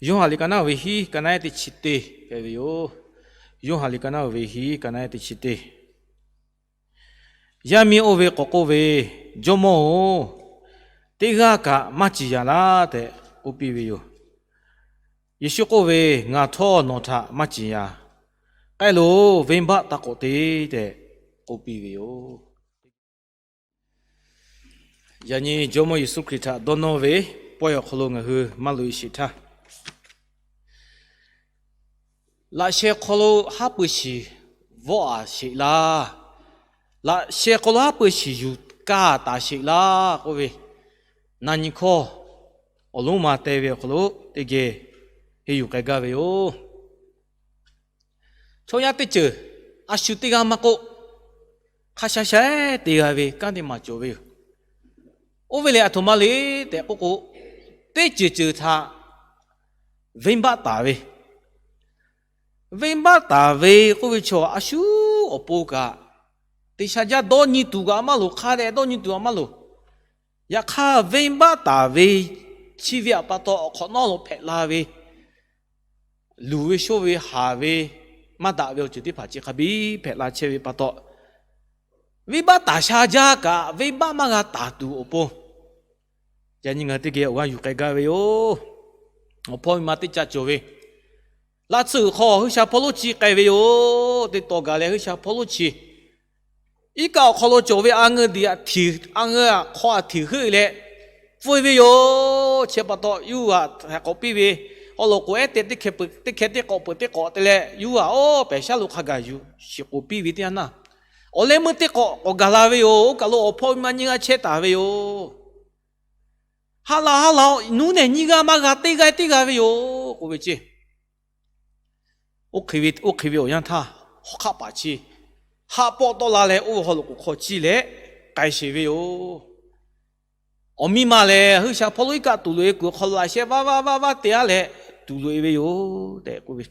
Yoˇhanˬ liꞈ ka naˉ ve hiˉ, ka naˉ ehˉ teˇ chi teˇ hpehꞈ ve yoˬ. Yoˇhanˬ liꞈ ka naˉ ve hiˉ, ka naˉ ehˉ teˇ chi teˇ. Yaˇ miˇ oˇ ve k'awꞈ k'oˆ ve, Jawˇmawˇ-oˬ, teˇ g'aˇ kaꞈ maˇ ciˍ yanˍ laˇ tehꞈ k'oˆ piˇ ve yoˬ. Yeˍsuˆ k'oˆ ve, Ngaˬ htawˇ nawˬ htaꞈ maˇ ciˍ yanˍ. K'ai loˬ, venˇbaˆ taˍ k'awꞈ te tehꞈ k'oˆ piˇ ve yoˬ. Yaꞈ nyi Jawˇmawˇ Yeˍsuˆ Hkriꞈ htaꞈ dawˇ nawˇ ve pawehˇ awˬ hk'aw lo ngaˬ hui maˇ loꞈ e sheˍ htaˇ, laꞈ sheh hk'aw lo haˉ pui shiˍ vawˆ a sheˍ laˇ, laꞈ sheh hk'aw lo haˉ pui shiˍ yuˬ kaˇ taˍ sheˍ laˇ k'oˆ ve, na nyi hkawˇ awˬ lonˉ ma te ve awˬ hk'aw lo teˇ geh henˇ yuˬ k'ai gaˇ ve yoˬ. Chaw yaˇ teˇ ceuˬ a shu teˇ g'aˇ maˇ k'oˆ, hk'a sha sha te g'a ve kanˉ teˇ maˬ cawˬ ve yoˬ. Oˇ ve lehˬ, aˬ htoꞈ ma le tehꞈ k'oˆ k'o, teˇ ceuˬ ceuˬ htaꞈ venˇbaˆ taˍ ve, venˇbaˆ taˍ ve k'oˆ ve chaw a shu awˬ pon kaꞈ, teˇ sha jaˇ dawˇ nyi tuˬ kaꞈ maˇ loˍ, hk'a dehꞈ dawˇ nyi tuˬ kaꞈ maˇ loˍ. Yaꞈ hk'aˇ, venˇbaˆ taˍ ve chi ve awˬ pa taw awˬ hk'awꞈ nawˉ lo hpehꞈ la ve, luˬ ve shoˇ ve haˍ ve maˇ daꞈ ve awˬ ceuˬ teˇ hpaˍ chi hk'a biˇ hpehꞈ la chehˇ ve pa taw, venˇbaˆ taˍ sha jaˇ kaꞈ venˇbaˆ maˇ g'a taˍ tuˬ awˬ pon, yaꞈ nyi ngaˬ hui teˇ geh awˬ g'aˇ yuˬ k'ai gaˇ ve yoˬ. Awˬ hpawˇ miˇ ma teˇ ca cawˬ ve, laˇ tsuhˇ uiˍ hk'aw G'uiˬsha hpawˇ lonˉ chi k'ai ve yoˬ. Teˇ taw gaˬ leh G'uiˬsha hpawˇ lonˉ chi iˉ kaˆ awˬ hk'aw lo cawˬ ve a ngeu diꞈ a htiꞈ, a ngeu hk'aw a htiꞈ heuˆ leh pfuhˇ ve yoˬ. Chi pa taw yuˇ aꞈ htaꞈ k'awꞈ piˇ ve, awˬ lawn k'o ehˉ te teˇ hkeh teˇ k'awꞈ peuˬ teˇ k'awꞈ te leh, yuˇ aꞈ oˇ pehˬ shaˉ lo hk'a gaˬ yuˬ shiˍ k'oˍ piˇ ve teˇ yanˇ naˇ, awˬ leh meuˇ teˇ k'awꞈ k'awꞈ gaˬ la ve yoˬ. Oˇ kaˬ lo awˬ hpawˇ miˇ ma nyiˇ g'aˇ chehˇ taˍ ve yoˬ. Haꞈ laˬ haꞈ laˬ, nuˉ nehˬ nyiˇ g'aˇ maˇ g'a teˇ g'aˇ teˇ g'aˇ ve yoˬ k'oˆ ve ceˇ. Oˇ hk'e ve awˬ yanˇ htaˇ, hawˉ hk'aˆ paˍ chi haˆ pawˆ tawˆ la leh oˇ ve haw loꞈ k'oˍ hk'aw ciˇ leh k'ai sheˍ ve yoˬ. Awˬ miˇ ma lehˬ G'uiˬsha hpawˇ lonˉ iˉ kaˆ tuˬ loꞈ e kuiˬ awˬ hk'aw lo laꞈ sheh vaˇ vaˇ vaˇ vaˇ te a leh tuˬ loꞈ e ve yoˬ tehꞈ k'oˆ ve.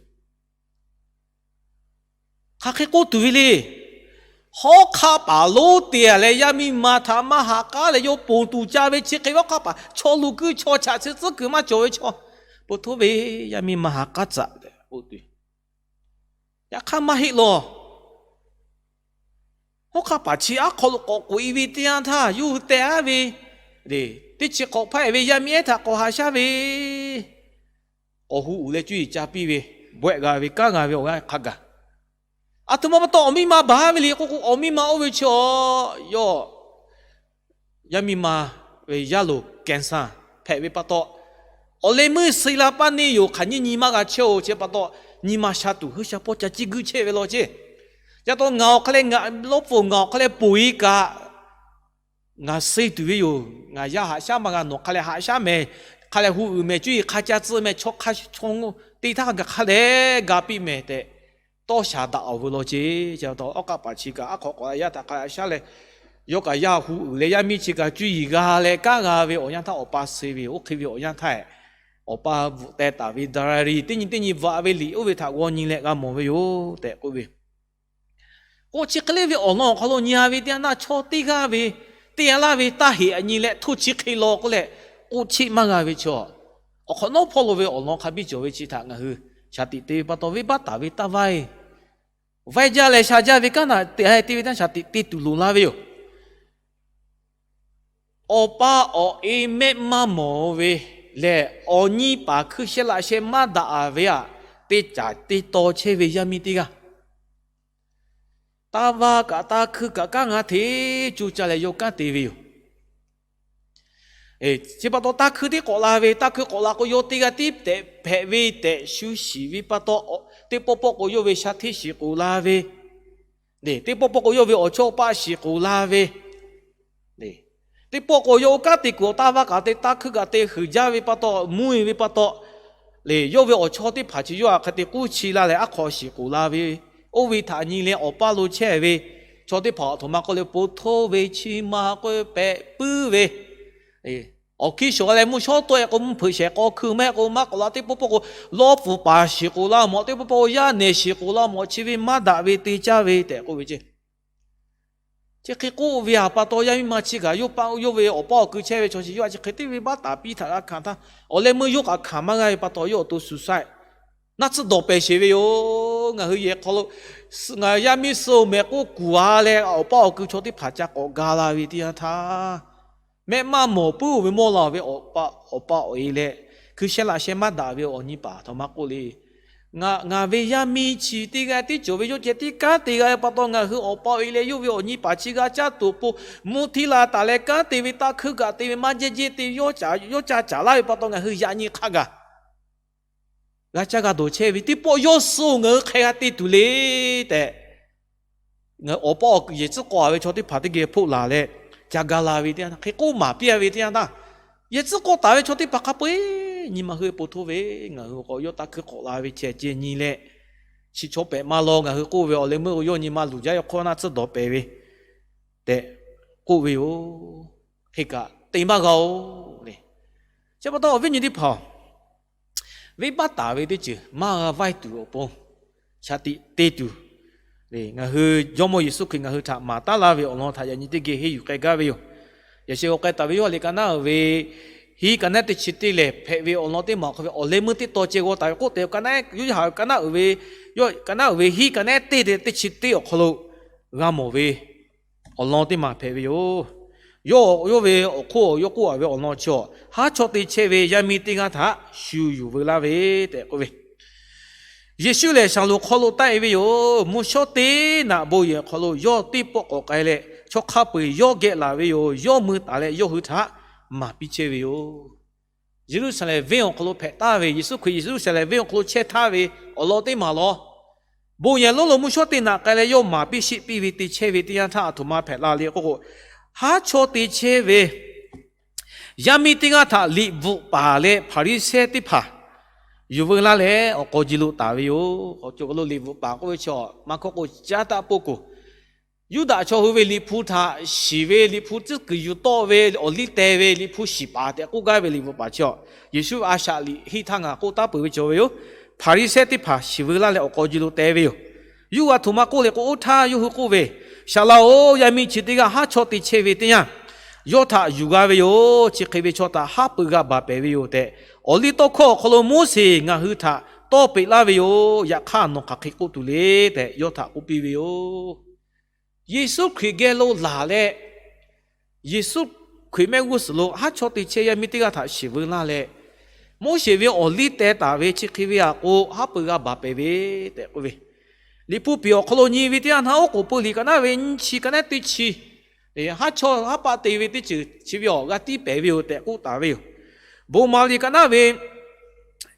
Hk'aˬ hk'e k'oˆ tuˬ ve le. Hawˉ hk'aˆ paˍ lonˉ te a leh yaˇ miˇ ma htaꞈ maˇ ha k'aˉ leh yawˇ ponˬ tuˬ ca ve chi hk'e ve hawˉ hk'aˆ paˍ chaw luˬ kuiˬ chaw chaꞈ chi tcuhˉ kuiˬ maˇ cawˬ ve chaw, po htoˇ ve yaˇ miˇ ma ha k'aˉ tcuhˉ tehꞈ k'oˆ tuˬ. Yaꞈ hk'aˇ maˇ heˆ lawˬ. Hawˉ hk'aˆ paˍ chi aˉ hk'aw lo k'awꞈ k'oꞈ e ve teˇ yanˇ htaˇ, yawˇ hui teh aˉ ve, teˇ chi hk'awꞈ hpaˇ e ve yaˇ miˇ ehˉ htaꞈ k'awꞈ haꞈ shaˉ ve, k'awꞈ hu uiˍ leh cuˇ yiˍ ca piˇ ve, bawehˆ g'a ve, kanˉ g'a ve awˬ g'aˇ hk'a gaˬ. Aˬ htoꞈ ma pa taw awˬ miˇ ma baˬ ve le k'oˆ k'o, awˬ miˇ ma oˇ ve chi a, yawˇ yaˇ miˇ ma ve yaˇ loˍ cancer hpehꞈ ve pa taw, awˬ leh meuˇ suh la paˇ neˇ yoˬ. Hk'aˬ nyiˇ nyi maˇ g'a chehˇ-oˬ. Chi pa taw nyi ma sha tuˬ G'uiˬsha hpawˇ ca ciˇ guiˇ chehˇ ve law ceˇ. Yaꞈ taw ngaˬ awˬ hk'a leh ngaˬ lawˉ pfuhˍ ngaˬ awˬ hk'a leh ponˬ e kaꞈ, ngaˬ suh tuˬ ve yoˬ. Ngaˬ yaˇ haꞈ shaˉ maˇ g'a, nawˬ hk'a leh haꞈ shaˉ mehˍ, hk'a leh hu uiˍ mehˍ, cuˇ yiˍ hk'a ca tcuh mehˍ, chaw hk'a chaw teˇ htaˇ hk'a gaˬ hk'a dehꞈ ga piˇ mehˍ tehꞈ tawˇ shaˍ daꞈ awˬ ve law ceˇ. Chi pa taw hawˉ hk'aˆ paˍ chi kaꞈ aˉ hk'aw k'awꞈ la yaˇ htaꞈ k'ai shaˉ leh, yawˇ kaꞈ yaˇ hu uiˍ leh yaˇ miˇ chi kaꞈ cuˇ yiˍ g'a leh kanˉ g'a ve awˬ yanˇ htaˇ awˬ pa suh ve yoˬ. Oˇ hk'e ve awˬ yanˇ htaˇ, awˬ pa bvuhꞈ teh taˍ ve diary teˇ nyi teˇ nyi bvuhꞈ ve liꞈ oˇ ve htaꞈ g'aw nyi leh g'a mawˬ ve yoˬ tehꞈ k'oˆ ve. K'o chi hk'e le ve awˬ lawn awˬ hk'aw lo nyi a ve teˇ yanˇ naˇ, chaw teˇ g'aˇ ve teˇ yanˇ laˇ ve taˇ heˍ aꞈ nyi leh htoˇ chi hk'e law k'oˆ leh k'oˆ cheˆ maˇ g'a ve chaw, awˬ hk'awꞈ nawˉ hpawˇ lo ve awˬ lawn hk'a biˇ cawˬ ve chi htaꞈ ngaˬ hui shaˍ tiꞈ te ve pa taw, venˇbaˆ taˍ ve taˇ vaiˇ vaiˇ jaˇ leh sha jaˇ ve kanˉ htaꞈ te te ve teˇ shaˍ tiꞈ te tuˬ loˍ la ve yoˬ. Awˬ pa awˬ e mehˆ maˇ mawˬ ve lehˬ, awˬ nyi paˍ hkui sheh laꞈ sheh maˇ daꞈ ve aꞈ, te caˍ te taw chehˇ ve yaˇ miˇ teˇ g'aˇ, taˇ vaˇ kaꞈ taˇ hkuiˇ kaꞈ kanˉ ngaˇ hteꞈ co ca leh yawˇ kanˉ te ve yoˬ. Chi pa taw taˇ hkuiˇ teˇ k'awꞈ la ve, taˇ hkuiˇ k'awꞈ la k'o yawˇ teˇ g'aˇ tiˉ tehꞈ hpehꞈ ve tehꞈ shu shiˍ ve pa taw, teˇ pawˆ pawˆ k'o yawˇ ve sha hteˇ shiˍ k'oˍ la ve, teˇ pawˆ pawˆ k'o yawˇ ve awˬ chawˇ paˆ shiˍ k'oˍ la ve, teˇ pawˆ k'o yawˇ oˇ kanˉ te kuiˬ awˬ taˇ vaˇ kaꞈ te, taˇ hkuiˇ kaꞈ te heuˬ jaˇ ve pa taw, mvuhˇ e ve pa taw, lehˬ yawˇ ve awˬ chawˇ teˇ hpaˍ chi yawˇ hk'aˬ hk'e te k'uˉ chi la leh aˉ hk'aw shiˍ k'oˍ la ve, oˇ ve htaꞈ nyi leh awˬ paˇ lo chehˇ ve chaw teˇ hpaˍ aˬ htoꞈ ma k'oˆ leh po htoˇ ve chi ma k'oˆ pehꞈ puiˉ ve, awˬ hkiˇ shawˍ leh mvuhˇ shawˉ tawˆ e k'o mvuhˇ hpeuꞈ shehˍ k'aw hkui mehˆ k'o maˇ k'awꞈ la, teˇ pawˆ pawˆ k'o lawˉ pfuhˍ paˍ shiˍ k'oˍ la mawˬ, teˇ pawˆ pawˆ k'o yaˇ nehˬ shiˍ k'oˍ la mawˬ, chi ve maˇ daꞈ ve te caˇ ve tehꞈ k'oˆ ve ceˇ. Chi hk'e k'oˆ ve pa taw, yaˇ miˇ ma chi kaꞈ yawˇ paˆ yawˇ ve awˬ paˇ awˬ kui chehˇ ve chaw chi yawˇ a chi hk'e teˇ ve baˆ taˍ piˇ htaꞈ g'a hkanˍ htaˇ, awˬ leh meuˇ yawˇ kaꞈ hkanˍ maˇ g'a ve pa taw, yawˇ awˬ to suicide, naˆ tsuhˇ dawˬ pehˍ sheˍ ve yoˬ. Ngaˬ hui yehˬ hk'aw lo, ngaˬ yaˇ miˇ suh-oˬ mehˍ k'oˆ kuˬ a leh, awˬ paˇ awˬ kui chaw teˇ hpaˍ ca k'awꞈ ga la ve teˇ yanˇ htaˇ, mehˆ maˇ mawˬ puiˉ-oˬ ve mawˇ la ve awˬ pa awˬ e leh, hkui sheh laꞈ sheh maˇ daꞈ ve awˬ nyi paˍ htawꞈ ma k'oˆ le. Ngaˬ ve yaˇ miˇ chi teˇ g'aˇ tiˉ cawˬ ve, yawˇ ceh tiˉ kanˉ te g'a ve pa taw, ngaˬ hui awˬ pa awˬ e leh yawˇ ve awˬ nyi paˍ chi g'a caˇ tuˬ awˬ pon, mvuhˇ htiˇ la taˍ leh kanˉ te ve, taˇ hkuiˇ kaꞈ te ve, maˇ jehˇ jehˇ te, yawˇ caˇ caˇ laˇ ve pa taw, ngaˬ hui yaꞈ nyi hk'a gaˬ g'a caˇ g'a dawˬ chehˇ ve teˇ pawˆ yawˇ suh-oˬ ngaˬ hui hk'e g'a te tuˬ le tehꞈ, awˬ pa awˬ yehˬ tcuhˉ k'aw taˍ ve chaw teˇ hpaˍ teˇ geh hpoˆ laˬ leh, ca ga la ve teˇ yanˇ htaˇ, hk'e k'oˆ maˍ piˇ a ve teˇ yanˇ htaˇ, yehˬ tcuhˉ k'aw taˍ ve chaw teˇ hpaˍ hk'a peu-eˬ nyi ma hui po htoˇ ve, ngaˬ hui k'awꞈ yawˇ taˇ hkuiˇ k'awꞈ la ve ceh ceh nyi leh, chi chaw pehꞈ maˇ law, ngaˬ hui k'oˆ ve awˬ leh meuˇ yawˇ nyi ma luˬ jaˇ, yawˇ hk'awˇ naˆ tsuhˇ dawˬ pehˍ ve tehꞈ k'oˆ ve yoˬ. Hk'e kaꞈ te maˇ g'a-oˬ le. Chi pa taw awˬ viˉ nyi teˇ hpaˍ-oˬ, venˇbaˆ taˍ ve teˇ ceuˬ maˇ g'a vaiˇ tuˬ awˬ pon, shaˍ tiꞈ te tuˬ, ngaˬ hui Jawˇmawˇ Yeˍsuˆ Hkriꞈ ngaˬ hui htaꞈ maˍ taˉ laˇ ve awˬ lawn htaꞈ yaꞈ nyi teˇ geh henˇ yuˬ k'ai gaˇ ve yoˬ. Yaꞈ sheh g'aw k'ai taˍ ve Yoˇhanˬ liꞈ ka naˉ uiˍ ve hiˉ ka naˉ teˇ chi teˇ lehˬ hpehꞈ ve awˬ lawn teˇ maˬ awˬ hk'aw ve awˬ leh meuˇ teˇ taw ceh g'aw taˍ ve k'oˆ tehꞈ, Yoˇhanˬ ka naˉ uiˍ ve, ka naˉ uiˍ ve hiˉ ka naˉ teˇ teˇ chi teˇ awˬ hk'aw lo g'a mawˬ ve awˬ lawn teˇ maˬ hpehꞈ ve yoˬ. Yawˇ yawˇ ve awˬ hk'oˆ yawˇ k'oˆ a ve awˬ lawn chi-a, haˉ chawˇ te chehˇ ve yaˇ miˇ teˇ g'aˇ htaꞈ shu yuˬ veu laˇ ve tehꞈ k'oˆ ve, Yeˍsuˆ lehˬ shaˍlonˍ hk'aw lo taˆ-e ve yoˬ. Mvuhˇ shawˉ teˇ naꞈ bon yehˬ hk'aw lo yawˇ teˇ pawˆ k'awꞈ k'ai leh, chaw hk'a peu-eˬ yawˇ geh laˬ ve yoˬ. Yawˇ mui taˍ leh yawˇ hui htaꞈ maˍ piˇ chehˇ ve yoˬ. Yeˍruˆsaˍlehnˍ venˇ awˬ hk'aw lo hpehꞈ taˍ ve, Yeˍsuˆ Hkriꞈ Yeˍruˆsaˍlehnˍ venˇ awˬ hk'aw lo chehˇ htaˇ ve awˬ lawn teˇ maˬ lawˬ. Bon yehˬ lonˉ lo mvuhˇ shawˉ teˇ naꞈ k'ai leh yawˇ maˍ piˇ sheˆ piˇ ve te chehˇ ve teˇ yanˇ htaˇ, aˬ htoꞈ ma hpehꞈ la le k'oˆ k'o, haˉ chawˇ te chehˇ ve yaˇ miˇ teˇ g'aˇ htaꞈ liꞈ bvuhꞈ paˍ leh Hpaˍriˍsehˇ teˇ hpaˍ yuˬ veu laˇ leh awˬ k'aw ji lo taˍ ve yoˬ. Awˬ ceuˬ lo liꞈ bvuhꞈ paˍ k'oˆ ve chi, maˇ hkawˇ k'o caˉ taˆ poˆ k'o, Yuˇdaꞈ chaw hui ve liꞈ hpu htaꞈ shiˍ ve, liꞈ hpu tcuhˉ kuiˬ yuˬ tawˆ ve, awˬ liˇ teh ve liꞈ hpu shiˍ paˍ tehꞈ k'oˆ gaˇ ve liꞈ bvuhꞈ paˍ chi-a, Yeˍsuˆ a shaꞈ liꞈ henˇ htaˇ ngaˬ k'oˆ taˉ peuˬ ve cawˬ ve yoˬ. Hpaˍriˍsehˇ teˇ hpaˍ shiˍ veu laˇ leh awˬ k'aw ji lo teh ve yoˬ. Yuˇ g'a htoꞈ ma k'oˆ le k'o, oˇ htaˇ yawˇ hui k'oˆ ve, Saˍlaꞈ-oˬ, yaˇ miˇ chi teˇ g'aˇ haˉ chawˇ te chehˇ ve teˇ yanˇ, yawˇ htaꞈ yuˬ g'a ve yoˬ. Chi hk'e ve chaw htaꞈ haˉ pui g'a baˬ pehˍ ve yoˬ tehꞈ, awˬ liˇ tawˇ hkawˇ awˬ hk'aw lo Moˉseˍ ngaˬ hui htaꞈ tawˇ peꞈ laˇ ve yoˬ. Yaꞈ hk'aˇ nawˬ hk'aˬ hk'e k'oˆ tuˬ le tehꞈ yawˇ htaꞈ k'oˆ piˇ ve yoˬ. Yeˍsuˆ Hkriꞈ geh lo laˬ leh, Yeˍsuˆ Hkriꞈ mehˆ g'uˇ suhˍ lo haˉ chawˇ te chehˇ yaˇ miˇ teˇ g'aˇ htaꞈ shiˍ veu laˇ leh, Moˉseˍ ve awˬ liˇ teh taˍ ve chi hk'e ve aꞈ k'o, haˉ pui g'a baˬ pehˍ ve tehꞈ k'oˆ ve, Liꞈ hpu piˍ awˬ hk'aw lo nyi ve teˇ yanˇ htaˇ, oˉ k'oˍ pui liꞈ ka naˉ ve nyiˇ chi ka naˉ teˇ chi, haˉ chawˇ haˉ paˆ te ve teˇ ceuˬ chi ve awˬ g'a tiˉ pehˍ ve yoˬ tehꞈ k'oˆ taˍ ve yoˬ. Bon maˍ liꞈ ka naˉ ve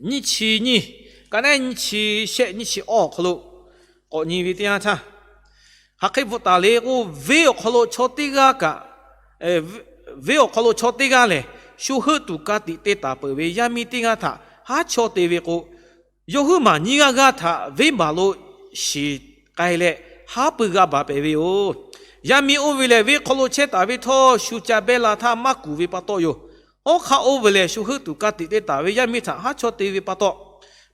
nyiˇ chi nyiˇ, ka naˉ nyiˇ chi shehˆ nyiˇ chi awˇ awˬ hk'aw lo k'awꞈ nyi ve teˇ yanˇ htaˇ, hk'aˬ hk'e bvuhꞈ taˍ le k'o, venˇ awˬ hk'aw lo chaw teˇ g'aˇ kaꞈ, venˇ awˬ hk'aw lo chaw teˇ g'aˇ lehˬ, shu heuˆ tuˬ ka tiꞈ te taˍ peuˬ ve yaˇ miˇ teˇ g'aˇ htaꞈ haˉ chawˇ te ve k'o, yawˇ huiˉ maˬ nyiˇ g'aˇ g'aˇ htaꞈ venˇ baˬ lo shiˍ k'ai leh, haˉ pui g'a baˬ pehˍ ve yoˬ. Yaˇ miˇ oˇ ve lehˬ, venˇ hk'aw lo chehˇ taˍ ve htawˇ, shu ca behˇ la htaˇ maˇ kuˬ ve pa taw yoˬ. Hawˉ hk'aˆ oˇ ve lehˬ, shu heuˆ tuˬ ka tiꞈ te taˍ ve yaˇ miˇ htaꞈ haˉ chawˇ te ve pa taw,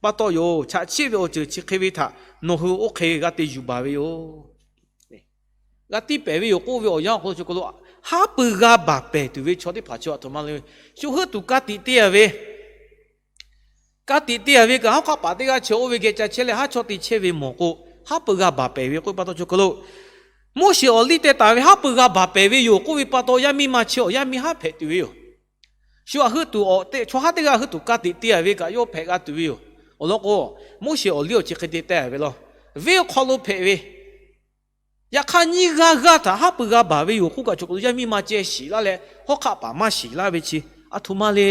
pa taw yoˬ. Chaꞈ chiˆ ve awˬ ceuˬ chi hk'e ve htaꞈ nawˬ hui oˇ hk'e g'a te yuˬ baˬ ve yoˬ. G'a tiˉ pehˍ ve yoˬ k'oˆ ve awˬ yanˇ awˬ hk'aw lo chi k'o lo, haˉ pui g'a baˬ pehˍ tuˬ ve chaw teˇ hpaˍ chi aˬ htoꞈ ma le, shu heuˆ tuˬ ka tiꞈ te a ve ka tiꞈ te a ve kaꞈ, hawˉ hk'aˆ paˍ teˇ g'aˇ chi oˇ ve geh ca chehˇ leh haˉ chawˇ te chehˇ ve mawˬ k'o, haˉ pui g'a baˬ pehˍ ve k'oˆ ve pa taw chi hk'e lo, Moˉseˍ awˬ liˇ teh taˍ ve haˉ pui g'a baˬ pehˍ ve yoˬ k'oˆ ve pa taw, yaˇ miˇ ma chi awˬ yaˇ miˇ haˉ hpehꞈ tuˬ ve yoˬ. Shu aꞈ heuˆ tuˬ awˬ teˇ chaw haˉ teˇ g'aˇ heuˆ tuˬ ka tiꞈ te a ve kaꞈ yawˇ hpehꞈ g'a tuˬ ve yoˬ. Awˬ lawn k'o, Moˉseˍ awˬ liˇ awˬ chi hk'e te teh a ve law, venˇ awˬ hk'aw lo hpehꞈ ve, yaꞈ hk'aˇ nyiˇ g'aˇ g'aˇ htaꞈ haˉ pui g'a baˬ ve yoˬ k'oˆ kaꞈ, chaw yaˇ miˇ ma ceh shiˍ laˇ leh, hawˉ hk'aˆ paˍ maˇ shiˍ laˇ ve chi aˬ htoꞈ ma le.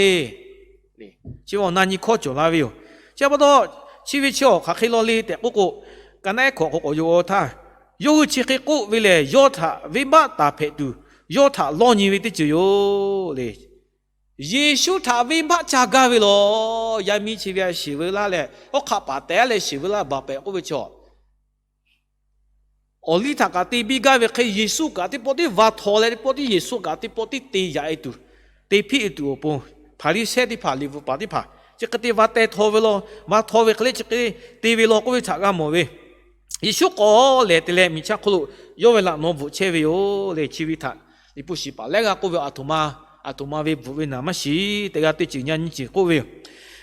Chi awˬ na nyi hkawˇ cawˬ la ve yoˬ. Chi pa taw, chi ve chi awˬ hk'aˬ hk'e law le tehꞈ k'oˆ k'o, ka naˉ ehˉ hkawꞈ k'o k'awꞈ yaw-o htaˇ, yawˇ hui chi hk'e k'oˆ ve lehˬ, yawˇ htaꞈ venˇbaˆ taˍ hpehꞈ tuˬ, yawˇ htaꞈ lawˇ nyi ve teˇ ceuˬ yoˬ le. Yeˍsuˆ htaꞈ venˇbaˆ ca gaˇ ve law. Yaˇ miˇ chi ve a shiˍ veu laˇ leh, hawˉ hk'aˆ paˍ tehꞈ leh shiˍ veu laˇ baˬ pehˍ k'oˆ ve chi awˬ liˇ htaꞈ kaꞈ te biˇ gaˇ ve hk'e, Yeˍsuˆ kaꞈ teˇ pawˆ tiˉ va htaw leh, teˇ pawˆ tiˉ Yeˍsuˆ kaꞈ teˇ pawˆ tiˉ te yaꞈ e tuˬ, te hpiˆ e tuˬ awˬ pon, Hpaˍriˍsehˇ teˇ hpaˍ, liꞈ bvuhꞈ paˍ teˇ hpaˍ chi hk'e te va teh htaw ve law, va htaw ve hk'e le chi hk'e te ve law k'oˆ ve htaꞈ g'a mawˬ ve. Yeˍsuˆ k'awꞈ lehˬ te leh miˬ chaˇ hk'oˆ lo yawˇ ve laꞈ naw bvuhꞈ chehˇ ve yoˬ le. Chi ve htaꞈ Liꞈ hpu shiˍ paˍ lehˬ g'a k'oˆ ve, aˬ htoꞈ ma, aˬ htoꞈ ma ve bvuhꞈ ve naˍ maˇ shiˍ tehꞈ g'a teˇ ceuˬ nyi nyi ceuˬ k'oˆ ve yoˬ.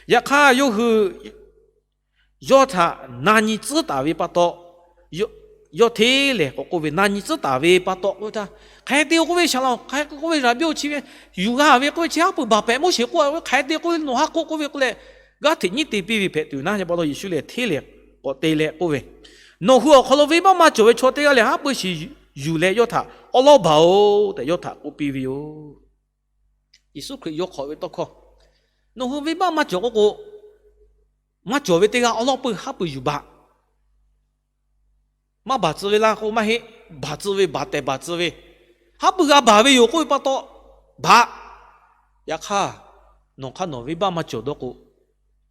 Yaꞈ hk'aˇ yawˇ hui yawˇ htaꞈ na nyi tcuhˉ taˍ ve pa taw, yawˇ hteˇ lehˬ k'awꞈ k'oˆ ve, na nyi tcuhˉ taˍ ve pa taw k'oˆ htaˇ, hk'aˬ hk'e te k'oˆ ve, Saˍ laꞈ-oˬ, hk'aˬ hk'e k'oˆ ve, Raˍbiˆ-oˬ, chi ve yuˬ g'a ve k'oˆ ve, chi haˉ pui baˬ pehˍ Moˉseˍ k'oˆ ve, hk'aˬ hk'e te k'oˆ ve, nawˬ haˉ k'oˆ k'oˆ ve k'oˆ leh, g'aˇ hteꞈ nyiˉ te piˇ ve hpehꞈ tuˬ naˉ. Yaꞈ pa taw Yeˍsuˆ lehˬ hteˇ lehˬ k'awꞈ te leh k'oˆ ve, Nawˬ hui awˬ hk'aw lo venˇbaˆ maˇ cawˬ ve chaw teˇ g'aˇ lehˬ, haˉ pui shiˍ yuˬ leh yawˇ htaꞈ awˉ lawˉ baˬ-oˬ tehꞈ yawˇ htaꞈ k'oˆ piˇ ve yoˬ. Yeˍsuˆ Hkriꞈ yawˇ hk'awꞈ ve tawˇ hkawˇ, Nawˬ hui venˇbaˆ maˇ cawˬ k'oˆ k'o, maˇ cawˬ ve teˇ g'aˇ awˉ lawˉ pui haˉ pui yuˬ baˬ. Maˇ baˬ tcuh ve laˇ k'o maˇ heˆ. Baˬ tcuh ve, baˬ tehˬ baˬ tcuh ve, haˉ pui g'a baˬ ve yoˬ k'oˆ ve pa taw, baˬ. Yaꞈ hk'aˇ, nawˬ hk'aˇ nawˬ venˇbaˆ maˇ cawˬ dawˇ k'o,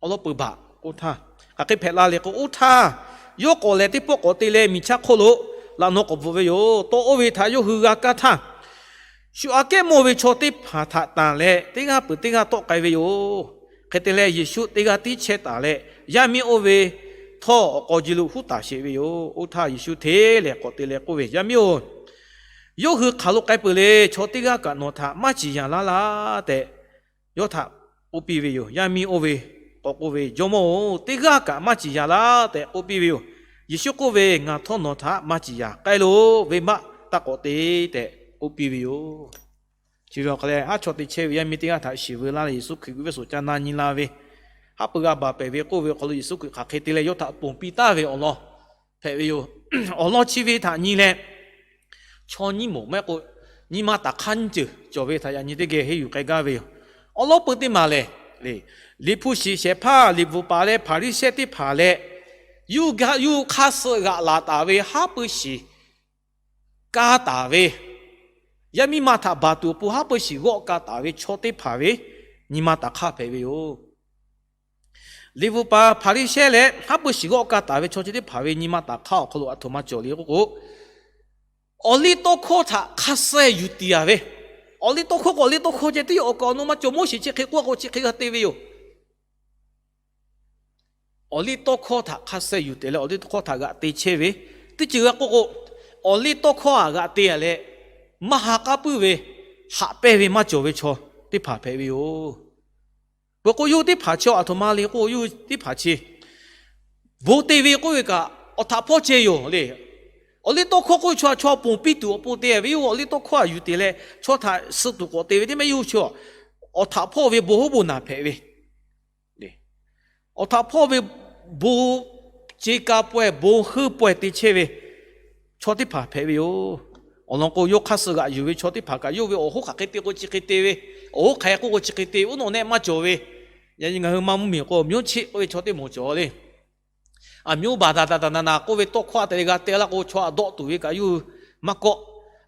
awˉ lawˉ pui baˬ k'oˆ htaˇ, hk'aˬ hk'e hpehꞈ la le k'o, oˇ htaˇ yawˇ k'awꞈ lehˬ teˇ pawˆ k'awꞈ te leh miˬ chaˇ hk'oˆ lo laꞈ naw k'awꞈ bvuhꞈ ve yoˬ. Tawˇ oˇ ve htaꞈ yawˇ hui g'a kaˇ htaˇ, shu aꞈ kehˉ mawˇ ve chaw teˇ hpaˍ htaꞈ tanˬ leh teˇ g'aˇ peuˬ teˇ g'aˇ tawˆ k'ai ve yoˬ. Hk'e te leh Yeˍsuˆ teˇ g'aˇ tiˉ chehˇ taˍ leh, yaˇ miˇ oˇ ve htawˇ awˬ k'aw ji lo huˉ taˍ sheˍ ve yoˬ. Oˇ htaˇ Yeˍsuˆ hteˇ lehˬ k'awꞈ te leh k'oˆ ve, Yaˇ miˇ-oˬ, yawˇ hui hk'aˬ lo k'ai peuˬ le. Chaw teˇ g'aˇ kaꞈ nawˬ htaꞈ maˇ ciˍ yanˍ laˇ laˇ tehꞈ yawˇ htaꞈ k'oˆ piˇ ve yoˬ. Yaˇ miˇ oˇ ve k'awꞈ k'oˆ ve, Jawˇmawˇ-oˬ, teˇ g'aˇ kaꞈ maˇ ciˍ yanˍ laˇ tehꞈ k'oˆ piˇ ve yoˬ. Yeˍsuˆ k'oˆ ve, Ngaˬ htawˇ nawˬ htaꞈ maˇ ciˍ yanˍ. K'ai loˬ, venˇbaˆ taˇ k'awꞈ te tehꞈ k'oˆ piˇ ve yoˬ. Chi ve awˬ hk'a lehˬ, haˉ chaw te chehˇ ve yaˇ miˇ teˇ g'aˇ htaꞈ shiˍ veu laˇ leh Yeˍsuˆ Hkriꞈ g'uiˬ ve suhˍ ca na nyi la ve, haˉ pui g'a baˬ pehˍ ve k'oˆ ve awˬ hk'aw lo Yeˍsuˆ Hkriꞈ hk'aˬ hk'e te leh yawˇ htaꞈ ponˬ piˇ taˍ ve awˬ lawn hpehꞈ ve yoˬ. Awˬ lawn chi ve htaꞈ nyi leh, chaw nyiˇ moˍ maˇ heˆ k'o, nyi ma taˍ hk'aˇ nyiˇ ceuˬ cawˬ ve htaꞈ yaꞈ nyi teˇ geh henˇ yuˬ k'ai gaˇ ve yoˬ. Awˉ lawˉ pui teˇ maˬ lehˬ, Liꞈ hpu shiˍ shehˍ hpaˇ, Liꞈ bvuhꞈ paˍ leh Hpaˍriˍsehˇ teˇ hpaˍ leh, yawˇ hui hk'aˇ suh g'aꞈ laˬ taˍ ve haˉ pui shiˍ ka taˍ ve, yaˇ miˇ ma htaꞈ baˬ tuˬ awˬ pon haˉ pui shiˍ g'awˆ ka taˍ ve chaw teˇ hpaˍ ve nyi ma taˍ hk'aˇ hpehꞈ ve yoˬ. Liꞈ bvuhꞈ paˍ Hpaˍriˍsehˇ leh haˉ pui shiˍ g'awˆ ka taˍ ve chaw chi teˇ hpaˍ ve nyi ma taˍ hk'aˇ awˬ hk'aw lo aˬ htoꞈ ma cawˬ le k'oˆ k'o, awˬliˇtawˇhkawˇ htaꞈ hk'a suh yuˬ tiˍ a ve. Awˬliˇtawˇhkawˇ k'o, awˬliˇtawˇhkawˇ ceh teˇ yanˇ awˬ kaˍ awˬ nu maˇ cawˬ. Moˉseˍ chi hk'e k'oˆ k'o chi hk'e g'a te ve yoˬ. Awˬliˇtawˇhkawˇ htaꞈ hk'a suh yuˬ te leh awˬliˇtawˇhkawˇ htaꞈ g'aꞈ te chehˇ ve, teˇ ceuˬ g'a k'oˆ k'o, awˬliˇtawˇhkawˇ htaꞈ g'aꞈ te a leh, maˇ ha k'aˉ puiˉ ve, haꞈ pehnˇ ve maˇ cawˬ ve chaw teˇ hpaˍ hpehꞈ ve yoˬ. Peuˬ k'o, yawˇ hui teˇ hpaˍ chi aˬ htoꞈ ma le k'o, yawˇ hui teˇ hpaˍ chi bon te ve k'oˆ ve kaꞈ awˬ htaꞈ hpawˇ ceh yoˬ le. Awˬliˇtawˇhkawˇ k'oˆ ve chaw, chaw ponˬ piˇ tuˬ awˬ pon te ve yoˬ. Awˬliˇtawˇhkawˇ htaꞈ yuˬ te leh chaw htaꞈ suh tuˬ k'awꞈ te ve teˇ maˇ, yawˇ hui chi awˬ htaꞈ hpawˇ ve bon heuˉ bon naˬ hpehꞈ ve, awˬ htaꞈ hpawˇ ve bon ce ka pawehˇ, bon heuˆ pawehˇ te chehˇ ve chaw teˇ hpaˍ hpehꞈ ve yoˬ. Awˬ lawn k'o, yawˇ hk'aˇ suh g'aꞈ yuˬ ve chaw teˇ hpaˍ kaꞈ yawˇ ve awˬ hoˉ hk'aˬ hk'e te k'o chi hk'e te ve, awˬ hoˉ hk'aˬ hk'e k'oˆ k'o chi hk'e te ve, oˇ nawˬ nehˆ maˇ cawˬ ve. Yaꞈ nyi ngaˬ hui maˇ mvuhˇmiˬ k'o, မျိုးချစ် k'oˆ ve chaw teˇ moˍ cawˬ le. အမျိုးဘာသာ သာသာနာနာ k'oˆ ve tawˇ hkawˇ htaꞈ te leh g'a te laˇ k'o, chaw htaꞈ dawˆ tuˬ ve kaꞈ yawˇ hui maˇ kawˆ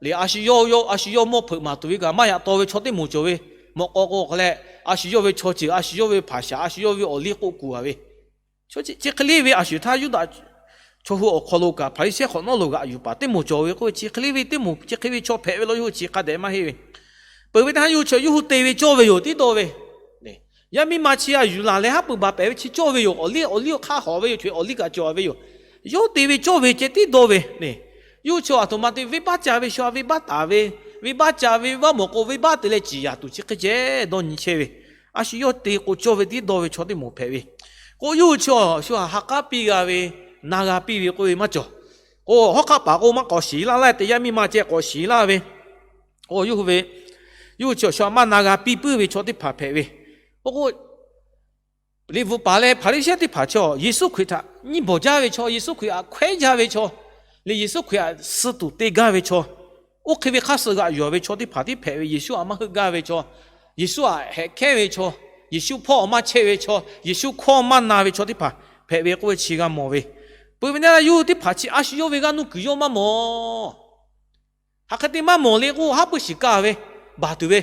le. A shu yawˇ, a shu yawˇ mawˇ hpeuꞈ maˍ tuˬ ve kaꞈ maˇ yaꞈ taw ve chaw teˇ moˍ cawˬ ve. Mawꞈ k'aw k'o hk'a leh, a shu yawˇ ve chaw ceuˬ, a shu yawˇ ve hpaˍ shaˍ, a shu yawˇ ve awˬ liˇ k'oˆ kuˬ a ve, chi hk'e le ve a shu htaˇ Yuˇdaꞈ chaw hui awˬ hk'aw lo kaꞈ Hpaˍriˍsehˇ hk'awꞈ nawˉ lo g'aꞈ yuˬ paˍ teˇ moˍ cawˬ ve k'oˆ ve, chi hk'e le ve teˇ moˍ, chi hk'e ve chaw hpehꞈ ve law, yawˇ hui chi hk'a dehꞈ maˇ heˆ ve. Peuˬ ve htaˇ yawˇ hui chi yawˇ hui te ve cawˇ ve yoˬ, tiˉ dawˇ ve. Yaˇ miˇ ma chi a yuˬ laˬ leh haˉ pui baˬ pehˍ ve chi cawˇ ve yoˬ. Awˬ liˇ, awˬ liˇ hk'aˇ hawꞈ ve yoˬ, chi awˬ liˇ kaꞈ cawˬ ve yoˬ. Yawˇ hui te ve cawˇ ve ceh tiˉ dawˇ ve le. Yawˇ hui chi aˬ htoꞈ ma te, venˇbaˆ ca ve sha, venˇbaˆ taˍ ve, venˇbaˆ ca ve, venˇbaˆ mawˬ k'o venˇbaˆ te leh ciˍ yaˍ tuˬ chi hk'e ceh dawˇ nyi chehˇ ve. A shu yawˇ te k'o cawˇ ve tiˉ dawˇ ve chaw teˇ moˍ hpehꞈ ve. K'o yawˇ hui chi a shu htaꞈ ha k'aˉ piˇ g'a ve, na g'a piˇ ve k'oˆ ve maˇ cawˬ. K'o hawˉ hk'aˆ paˍ k'o maˇ k'awꞈ shiˍ laˇ laˇ te, yaˇ miˇ ma ceh k'awꞈ shiˍ laˇ ve. K'o yawˇ hui ve, yawˇ hui chi a shu htaꞈ maˇ na g'a piˇ puiˉ ve chaw teˇ hpaˍ hpehꞈ ve. K'o k'o, Liꞈ bvuhꞈ paˍ leh Hpaˍriˍsehˇ teˇ hpaˍ chaw, Yeˍsuˆ Hkriꞈ htaꞈ nyiˇ bawˬ jaˇ ve chaw, Yeˍsuˆ Hkriꞈ htaꞈ hkawehˉ jaˇ ve chaw, le Yeˍsuˆ Hkriꞈ htaꞈ suh tuˬ te gaˇ ve chaw, oˇ hk'e ve hk'aˇ suh g'aꞈ yuˬ ve chaw teˇ hpaˍ tiˉ hpehꞈ ve. Yeˍsuˆ htaꞈ maˇ heuˆ gaˇ ve chaw, Yeˍsuˆ htaꞈ hehꞈ hkehˉ ve chaw, Yeˍsuˆ hpawˇ maˇ chehˇ ve chaw, Yeˍsuˆ hkawˇ maˇ na ve chaw teˇ hpaˍ hpehꞈ ve k'oˆ ve chi g'a mawˬ ve. Peuˬ ve na, yawˇ hui teˇ hpaˍ chi a shu yawˇ ve g'aˇ nuˇ kuiˬ yawˇ maˇ mawˬ. Hk'aˬ hk'e te maˇ mawˬ le k'o, haˉ pui shiˍ kaˇ ve, baˬ tuˬ ve,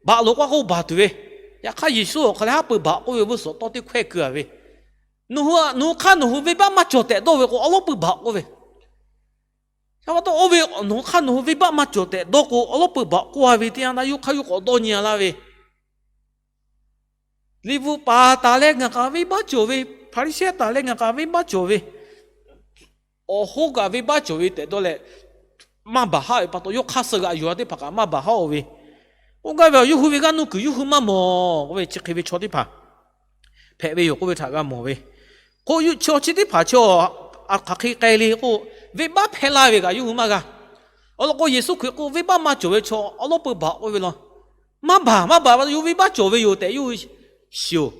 baˬ loꞈ k'aw k'o baˬ tuˬ ve. Yaꞈ hk'aˇ Yeˍsuˆ awˬ hk'aw leh haˉ pui baˬ k'oˆ ve, vuiˇ suhˍ tawˇ teˇ hkawehˇ keu a ve, nawˬ hui hk'aˇ nawˬ hui venˇbaˆ maˇ cawˬ tehꞈ dawˇ ve k'o, awˉ lawˉ pui baˬ k'oˆ ve. Yaꞈ pa taw oˇ ve nawˬ hui hk'aˇ nawˬ hui venˇbaˆ maˇ cawˬ tehꞈ dawˇ k'o, awˉ lawˉ pui baˬ k'oˆ a ve teˇ yanˇ htaˇ, yawˇ hk'aˇ yawˇ k'awꞈ dawˇ nyi a laˇ ve, Liꞈ bvuhꞈ paˍ taˍ leh ngaˬ kaꞈ venˇbaˆ cawˬ ve, Hpaˍriˍsehˇ taˍ leh ngaˬ kaꞈ venˇbaˆ cawˬ ve, awˬ hoˉ kaꞈ venˇbaˆ cawˬ ve tehꞈ dawˇ leh, maˇ baˬ haˉ ve pa taw, yawˇ hk'aˇ suh g'aꞈ yuˬ-a teˇ hpaˍ kaꞈ maˇ baˬ haˉ-oˬ ve. K'oˆ gaˇ ve, Awˬ, yawˇ hui ve g'aˇ nuˇ kuiˬ yawˇ hui maˇ mawˬ k'oˆ ve chi hk'e ve chaw teˇ hpaˍ hpehꞈ ve yoˬ k'oˆ ve htaꞈ g'a mawˬ ve. K'o, chaw chi teˇ hpaˍ chi hk'aˬ hk'e k'ai le k'o, venˇbaˆ hpehˇ laˇ ve kaꞈ yawˇ hui maˇ g'a. Awˬ lawn k'o, Yeˍsuˆ Hkriꞈ k'o, venˇbaˆ maˇ cawˬ ve chaw awˉ lawˉ peu baˬ k'oˆ ve law. Maˇ baˬ, maˇ baˬ, yawˇ venˇbaˆ cawˬ ve yoˬ tehꞈ yawˇ hui shiˍ-oˬ.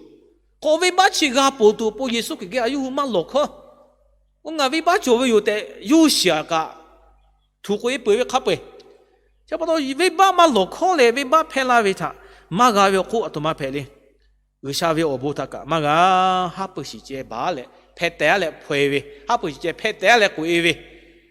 K'o, venˇbaˆ chi g'a ponˬ tuˬ awˬ pon Yeˍsuˆ Hkriꞈ geh a yawˇ hui maˇ lawˬ hkawˇ. Oˇ, ngaˬ venˇbaˆ cawˬ ve yoˬ tehꞈ yawˇ hui shiˍ-a kaꞈ, htuꞈ k'oꞈ-e peuˬ ve hk'a peu-eˬ. Chi pa taw, venˇbaˆ maˇ lawˬ hkawˇ leh venˇbaˆ hpehˇ laˇ ve htaꞈ maˇ g'a ve awˬ hk'oˆ aˬ htoꞈ ma hpehꞈ le. G'uiˬsha ve awˬ bon htaꞈ kaꞈ maˇ g'a. Haˉ pui shiˍ ceh baˬ-a leh hpeh teh-a leh hpaw-e ve, haˉ pui shiˍ ceh hpeh teh-a leh k'oꞈ-e ve,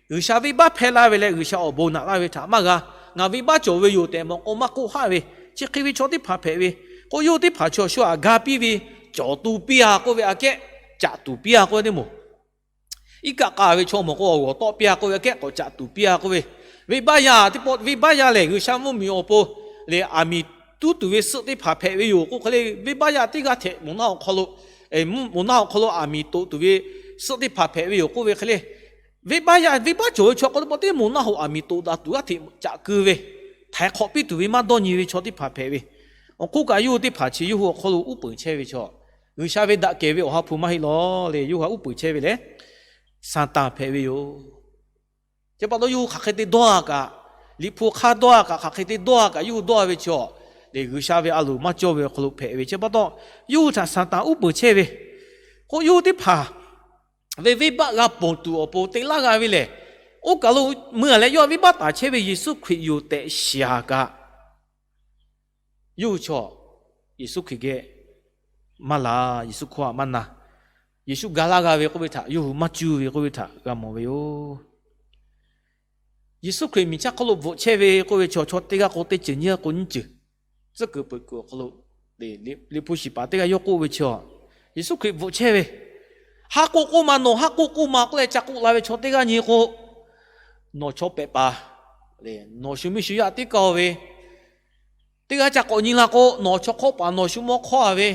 G'uiˬsha venˇbaˆ hpehˇ laˇ ve leh G'uiˬsha awˬ bon naꞈ laˇ ve htaꞈ maˇ g'a. Ngaˬ venˇbaˆ cawˬ ve yoˬ tehꞈ mawꞈ k'aw maˇ k'oˆ haˆ ve, chi hk'e ve chaw teˇ hpaˍ hpehꞈ ve. K'o, yawˇ hui teˇ hpaˍ chaw shu aꞈ ga piˇ ve, cawˬ tu piˇ-a k'oˆ ve aꞈ kehˉ, caꞈ tuˬ piˇ-a k'oˆ ve teˇ moˍ, iˉ kaˆ k'a ve chaw mawˬ k'o, awˬ g'awˬ tawˆ piˇ-a k'oˆ ve aꞈ kehˉ k'awꞈ caꞈ tuˬ piˇ-a k'oˆ ve, venˇbaˆ yaˇ teˇ pawˆ, venˇbaˆ yaˇ lehˬ G'uiˬsha mvuhˇmiˬ awˬ pon lehˬ aˬ miˍ tuˉ tuˬ ve suhˆ teˇ hpaˍ hpehꞈ ve yoˬ k'oˆ hk'e le, venˇbaˆ yaˇ teˇ g'aˇ hteꞈ moˬ naˇ awˬ hk'aw lo, moˬ naˇ awˬ hk'aw lo aˬ miˍ toꞈ tuˬ ve suhˆ teˇ hpaˍ hpehꞈ ve yoˬ k'oˆ ve hk'e le, venˇbaˆ yaˇ, venˇbaˆ cawˬ ve chaw k'o teˇ pawˆ teˇ moˬ naˇ hoꞈ aˬ miˍ toꞈ daꞈ tuˬ g'aˇ hteꞈ caꞈ keu ve, htaiˍ hk'awꞈ piˇ tuˬ ve maˇ dawˇ nyi ve chaw teˇ hpaˍ hpehꞈ ve. Awˬ hk'oˆ kaꞈ yawˇ hui teˇ hpaˍ chi yawˇ hui awˬ hk'aw lo uˉ peunˍ chehˇ ve chaw, G'uiˬsha ve daꞈ kehˬ ve Awˬ ha hpu maˇ heˆ lawˬ le. Yawˇ hui htaꞈ uˉ peunˍ chehˇ ve lehˬ, Saˍtanˍ hpehꞈ ve yoˬ. Chi pa taw yawˇ hui hk'aˬ hk'e te dawˇ-a kaꞈ, Liꞈ hpu hk'aˇ dawˇ-a kaꞈ, hk'aˬ hk'e te dawˇ-a kaꞈ yawˇ hui dawˇ-a ve chaw lehˬ, G'uiˬsha ve a loˍ maˇ cawˇ ve awˬ hk'aw lo hpehꞈ ve. Chi pa taw, yawˇ hui htaꞈ Saˍtanˍ uˉ peunˍ chehˇ ve. K'o, yawˇ hui teˇ hpaˍ ve venˇbaˆ g'a ponˬ tuˬ awˬ pon te laˇ g'a ve lehˬ, oˇ kaˬ lo mui-a leh yawˇ venˇbaˆ taˍ chehˇ ve Yeˍsuˆ Hkriꞈ yoˬ tehꞈ shiˍ-a kaꞈ, yawˇ hui chaw Yeˍsuˆ Hkriꞈ geh maˇ laˬ, Yeˍsuˆ hkawˇ htaꞈ maˇ na. Yeˍsuˆ ga laˇ g'a ve k'oˆ ve htaꞈ yawˇ hui maˇ cuˇ ve k'oˆ ve htaꞈ g'a mawˬ ve yoˬ. Yeˍsuˆ Hkriꞈ miˬ chaˇ hk'oˆ lo bvuhꞈ chehˇ ve k'oˆ ve chaw, chaw teˇ g'aˇ k'o teˇ ceuˬ nyiˇ g'aˇ k'o nyiˇ ceuˬ, tcuhˉ kuiˬ peuˬ kuiˬ awˬ hk'aw lo, Liꞈ hpu shiˍ paˍ teˇ g'aˇ yawˇ k'oˆ ve chaw, Yeˍsuˆ Hkriꞈ bvuhꞈ chehˇ ve, haˉ k'oˆ k'oˆ ma, nawˬ haˉ k'oˆ k'oˆ ma k'oˆ leh ca k'oˆ la ve chaw teˇ g'aˇ nyi k'o, nawˬ chaw pehꞈ paˍ, nawˬ shu miˇ shu yaˇ tiˉ kaˇ ve, teˇ g'aˇ ca k'awꞈ nyi la k'o, nawˬ chaw hk'awˇ paˍ nawˬ shu mawˇ hk'awˇ-a ve,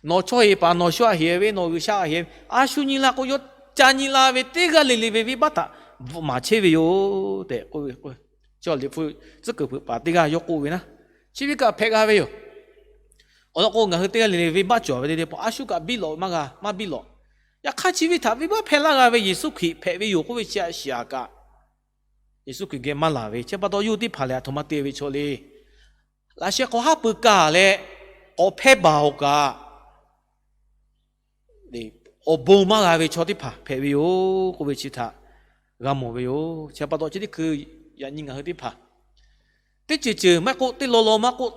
nawˬ chaw heˍ paˍ nawˬ shu aꞈ heˍ ve, nawˬ G'uiˬsha aꞈ heˍ ve, a shu nyi la k'o, yawˇ ca nyi la ve teˇ g'aˇ le le ve venˇbaˆ htaꞈ bvuhꞈ maˍ chehˇ ve yoˬ tehꞈ k'oˆ ve. Liꞈ hpu tcuhˉ kuiˬ peuˬ paˍ teˇ g'aˇ yawˇ k'oˆ ve naˉ, chi ve kaꞈ hpehꞈ g'a ve yoˬ. Awˬ lawn k'o, ngaˬ hui teˇ g'aˇ le le venˇbaˆ cawˬ ve le le pa a shu kaꞈ biˇ lawꞈ maˇ g'a, maˇ biˇ lawꞈ. Yaꞈ hk'aˇ, chi ve htaꞈ venˇbaˆ hpehˇ laˇ g'a ve Yeˍsuˆ Hkriꞈ hpehꞈ ve yoˬ k'oˆ ve chi aꞈ shiˍ-a kaꞈ, Yeˍsuˆ Hkriꞈ geh maˇ laˬ ve. Chi pa taw, yawˇ hui teˇ hpaˍ lehˬ aˬ htoꞈ ma te ve chaw le, laꞈ sheh hk'aw haˉ pui kaˬ leh k'awꞈ hpehˇ baˬ-oˬ kaꞈ, awˬ bon maˇ g'a ve chaw teˇ hpaˍ hpehꞈ ve yoˬ k'oˆ ve chi htaꞈ g'a mawˬ ve yoˬ. Chi pa taw, chi teˇ hkui yaꞈ nyi ngaˬ hui teˇ hpaˍ teˇ ceuˬ ceuˬ maˇ k'oˆ, teˇ law law maˇ k'oˆ,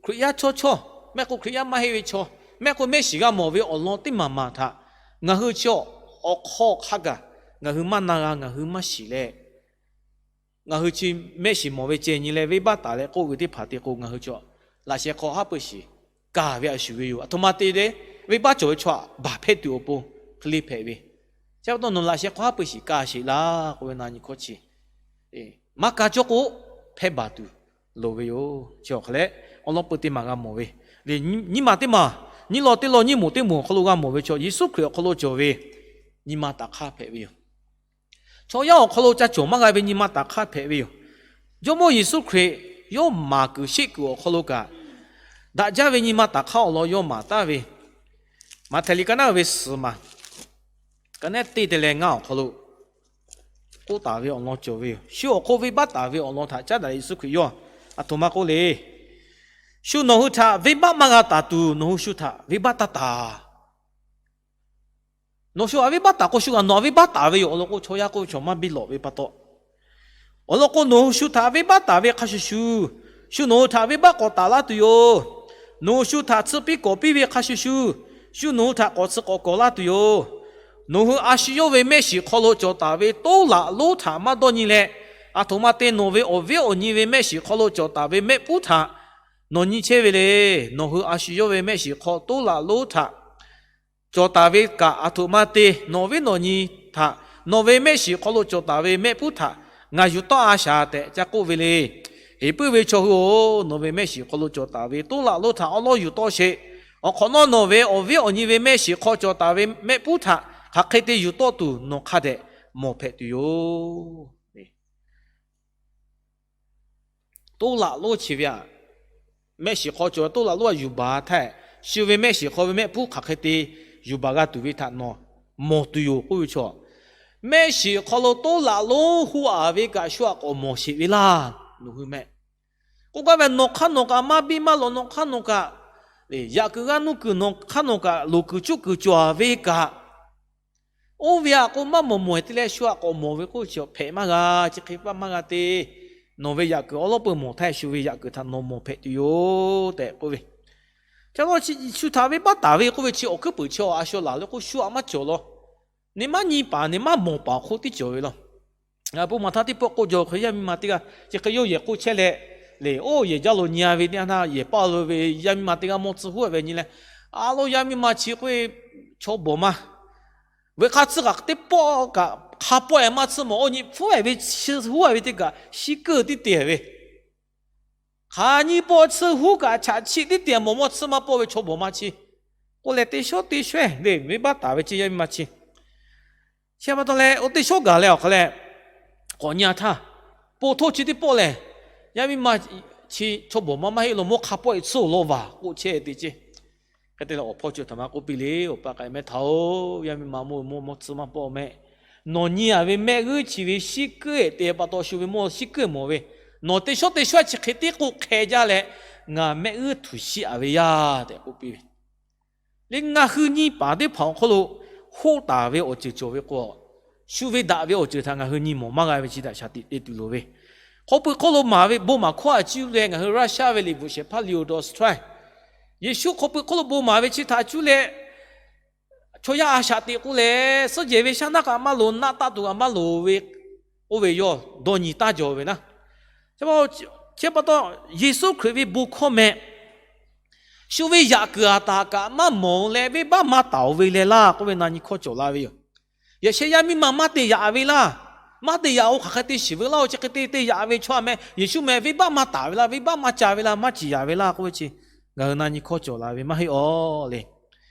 Hkriꞈ yaˇ chawˇ chawˇ maˇ k'oˆ, Hkriꞈ yaˇ maˇ heˆ ve chaw maˇ k'oˆ, mehˆ shiˍ g'a mawˬ ve awˬ lawn teˇ maˬ maˬ htaꞈ ngaˬ hui chi awˬ hk'aw hk'a gaˬ ngaˬ hui maˇ na g'a, ngaˬ hui maˇ shiˍ leh, ngaˬ hui chi mehˆ shiˍ mawˬ ve ceh nyi leh venˇbaˆ taˍ leh k'oˆ ve teˇ hpaˍ te k'o, ngaˬ hui chi laꞈ sheh hk'aw haˉ pui shiˍ kaˬ ve a shuˍ ve yoˬ. Aˬ htoꞈ ma te leh venˇbaˆ cawˬ ve chaw htaꞈ baˬ hpehˇ tuˬ awˬ pon hk'e le hpehꞈ ve. Chi pa taw, nawˬ laꞈ sheh hk'aw haˉ pui shiˍ kaˬ sheˍ laˇ k'oˆ ve na nyi hkawˇ chi maˇ kaˇ cawˇ k'o, hpehˇ baˬ tuˬ loˍ ve yoˬ. Chi awˬ hk'a leh awˬ lawn peu teˇ maˬ g'a mawˬ ve le. Nyiˇ maˬ teˇ maˬ, nyiˇ law teˇ law, nyiˇ moˍ teˇ moˍ awˬ hk'aw lo g'a mawˬ ve chaw, Yeˍsuˆ Hkriꞈ awˬ hk'aw lo cawˬ ve nyi ma taˍ hk'aˇ hpehꞈ ve yoˬ. Chaw yaˇ awˬ hk'aw lo ca cawˬ maˇ g'a ve nyi ma taˍ hk'aˇ hpehꞈ ve yoˬ. Jawˇmawˇ Yeˍsuˆ Hkriꞈ yawˇ maˍ kuiˬ sheˆ kuiˬ awˬ hk'aw lo kaꞈ, daꞈ jaˇ ve nyi ma taˍ hk'aˇ awˬ lawn yawˇ maˍ taˍ ve, Maꞈhtehˍ liꞈ ka naˉ ve suhˍ maˬ ka naˉ teˇ te leh ngaˇ awˬ hk'aw lo k'oˆ taˍ ve awˬ lawn cawˬ ve yoˬ. Shu awˬ hk'oˆ venˇbaˆ taˍ ve awˬ lawn htaꞈ caˉ daꞈ leh Yeˍsuˆ Hkriꞈ yawˇ aˬ htoꞈ ma k'oˆ le. Shu nawˬ hui htaꞈ venˇbaˆ maˇ g'a taˍ tuˬ, nawˬ hui shu htaꞈ venˇbaˆ taˇ taˍ. Nawˬ shu aꞈ venˇbaˆ taˍ k'o, shu kaꞈ nawˬ aꞈ venˇbaˆ taˍ ve yoˬ. Awˬ lawn k'o, chaw yaˇ k'oˆ ve chaw maˇ biˇ lawꞈ ve pa taw, awˬ lawn k'o, nawˬ hui shu htaꞈ venˇbaˆ taˍ ve hk'a shuˍ shuˍ, shu nawˬ hui htaꞈ venˇbaˆ k'awꞈ taˍ laˇ tuˬ yoˬ. Nawˬ hui shu htaꞈ tsuhˇ piˇ kawˍ piˇ ve hk'a shuˍ shuˍ, shu nawˬ hui htaꞈ k'awꞈ tsuhˇ k'awꞈ kawˍ laˇ tuˬ yoˬ. Nawˬ hui a shu yawˇ ve mehˆ shiˍ hk'aw lo cawˬ taˍ ve toˉ laꞈ lonˉ htaꞈ maˇ dawˇ nyi leh, aˬ htoꞈ ma te nawˬ ve awˬ viˉ awˬ nyi ve mehˆ shiˍ hk'aw lo cawˬ taˍ ve mehˆ puiˉ htaꞈ nawˬ nyi chehˇ ve le. Nawˬ hui a shu yawˇ ve mehˆ shiˍ hk'aw toˉ laꞈ lonˉ htaꞈ cawˬ taˍ ve kaꞈ, aˬ htoꞈ ma te nawˬ viˉ nawˬ nyi htaꞈ nawˬ ve mehˆ shiˍ hk'aw lo cawˬ taˍ ve mehˆ puiˉ htaꞈ ngaˬ yuˬ tawˆ-a shaˍ tehꞈ ca k'oˆ ve le. Heˍ puiˉ ve chaw hui-oˬ, nawˬ ve mehˆ shiˍ hk'aw lo cawˬ taˍ ve toˉ laꞈ lonˉ htaꞈ awˉ lawˉ yuˬ tawˆ sheˍ. Awˬ hk'awꞈ nawˉ nawˬ ve awˬ viˉ awˬ nyi ve mehˆ shiˍ hk'aw cawˬ taˍ ve mehˆ puiˉ htaꞈ hk'aˬ hk'e te yuˬ tawˆ tuˬ nawˬ hk'a dehꞈ mawˬ hpehꞈ tuˬ yoˬ. Toˇ laꞈ lonˉ chi ve aꞈ, mehˆ shiˍ hk'aw cawˬ toˇ laꞈ lonˉ aꞈ yuˬ baˬ htaˇ, shu ve mehˆ shiˍ hk'aw ve mehˆ hpuˉ hk'aˬ hk'e te yuˬ baˬ g'a tuˬ ve htaꞈ nawˬ mawˬ tuˬ yoˬ k'oˆ ve chaw, mehˆ shiˍ hk'aw lo toˇ laꞈ lonˉ huˉ aˍ ve kaꞈ shu aꞈ k'awꞈ mawˬ sheˍ ve laˇ. Nawˬ hui mehˆ k'oˆ gaˇ ve, nawˬ hk'aˇ nawˬ kaꞈ maˇ biˇ maˇ lawꞈ, nawˬ hk'aˇ nawˬ kaꞈ yaꞈ kuiˬ g'aˇ nuˇ kuiˬ nawˬ hk'aˇ nawˬ kaꞈ loˍ kuiˬ cuˇ kuiˬ cawˬ ve kaꞈ, oˇ ve aꞈ k'o maˇ mawˬ mawˬ te leh shu aꞈ k'awꞈ mawˬ ve k'oˆ chi hpehꞈ maˇ g'a, chi hk'e paˇ maˇ g'a te. Nawˬ ve yaꞈ kuiˬ awˉ lawˉ peuˬ mawˬ htaˇ shu ve yaꞈ kuiˬ htaꞈ nawˬ mawˬ hpehꞈ tuˬ yoˬ tehꞈ k'oˆ ve. Chi shu htaꞈ venˇbaˆ taˍ ve k'oˆ ve chi awˬ hkuiˉ puiˍ chi a shu laˬ le k'o shu aꞈ maˇ cawˬ law. Neˇ maˇ nyi paˍ neˇ maˇ mawˬ paˍ awˬ hk'oˆ tiˉ cawˬ ve law. Ngaˬ bon maˍ htaˇ teˇ pawˆ k'oˆ jaw hk'e, yaˇ miˇ ma teˇ g'aˇ chi hk'e yawˇ yehˬ k'oˆ chehˇ leh, le oˇ yehˬ jaˇ lo nyi a ve teˇ yanˇ htaˇ yehˬ paˇ lo ve yaˇ miˇ ma teˇ g'aˇ mawˇ tcuh huˉ ve nyi leh, a lo yaˇ miˇ ma chi k'oˆ ve, chaw bawˬ ma ve hk'a tsuhˇ kaꞈ teˇ pawˆ kaꞈ hk'a pawˆ-e maˇ tsuhˇ mawˬ, oˇ nyi hpfuhˇ-e ve chi huˉ-e ve teˇ kaꞈ shiˉ kuiˉ tiˉ te ve, hk'aˬ nyi pawˆ tsuhˇ huˉ kaꞈ chaꞈ chiˆ tiˉ te mawˬ, mawˇ tsuhˇ maˇ pawˆ ve chaw bawˬ ma chi k'oˆ leh teˇ shawˉ teˇ shawehˇ le venˇbaˆ taˍ ve chi yaˇ miˇ ma chi. Chi pa taw leh oˇ teˇ shawˉ gaˬ leh awˬ hk'a leh k'awꞈ nyi a htaˇ, po htoˇ chi teˇ pawˆ lehˬ, yaˇ miˇ ma chi chaw bawˬ ma maˇ heˆ law, mawˇ hk'a pawˆ-e tsuhˇ-oˬ law vaˬ k'oˆ chehˇ te ce. Hk'e te leh awˬ hpawˇ chi htaꞈ ma k'oˆ piˇ le, Awˬ pa k'ai mehˉ htaˇ-oˬ, yaˇ miˇ ma mawˇ ve mawˇ mawˇ tsuhˇ maˇ pawˆ mehˆ. Nawˬ nyi a ve mehˆ g'uiˇ chi ve shiˉ kuiˉ-e te pa taw shu ve mawˇ shiˉ kuiˉ mawˬ ve, nawˬ teˇ shawˉ teˇ shawehˇ chi hk'e tiˉ k'oˆ hk'e jaˇ leh, ngaˬ mehˆ g'uiˇ htuꞈ shiˉ a ve yaˇ tehꞈ k'oˆ piˇ ve le. Ngaˬ hui nyi paˍ teˇ hpaˍ awˬ hk'aw lo hoˆ taˍ ve awˬ ceuˬ cawˬ ve k'o, shu ve daꞈ ve awˬ ceuˬ htaꞈ ngaˬ hui nyi mawˬ maˇ g'a ve chi htaꞈ shaˍ tiꞈ te tuˬ loˍ ve. Hk'aw pui hk'oˆ lo maˍ ve bon maˍ hkawˇ a cuˇ leh ngaˬ hui Russia ve liꞈ bvuhꞈ shehˍ hpaˇ Leo Tolstoy, Yeˍsuˆ hk'aw pui hk'oˆ lo bon maˍ ve chi htaꞈ cuˇ leh chaw yaˇ a shaꞈ teꞈ k'oˆ leh suhˉ jehˬ ve shaˉ naˉ kaꞈ maˇ loˍ, naˆ taˆ tuˬ kaꞈ maˇ loˍ ve, oˇ ve yawˇ dawˇ nyi taˇ jaw ve naˉ. Chi pa taw, Yeˍsuˆ Hkriꞈ ve bon hkawˇ meh shu ve yaꞈ kuiˬ aˬ htaꞈ kaꞈ maˇ mawˬ leh venˇbaˆ maˇ taˍ-oˬ ve leh laˇ k'oˆ ve na nyi hkawˇ cawˬ la ve yoˬ. Yaꞈ sheh yaˇ miˇ ma maˇ te yaꞈ ve laˇ. Maˇ te yaꞈ-oˬ hk'aˬ hk'e te shiˍ ve laˇ-oˬ, chi hk'e te te yaꞈ ve chaw a meh Yeˍsuˆ meh venˇbaˆ maˇ taˍ ve laˇ, venˇbaˆ maˇ ca ve laˇ, maˇ ciˍ yaꞈ ve laˇ k'oˆ ve chi ngaˬ hui na nyi hkawˇ cawˬ la ve maˇ heˆ aw le.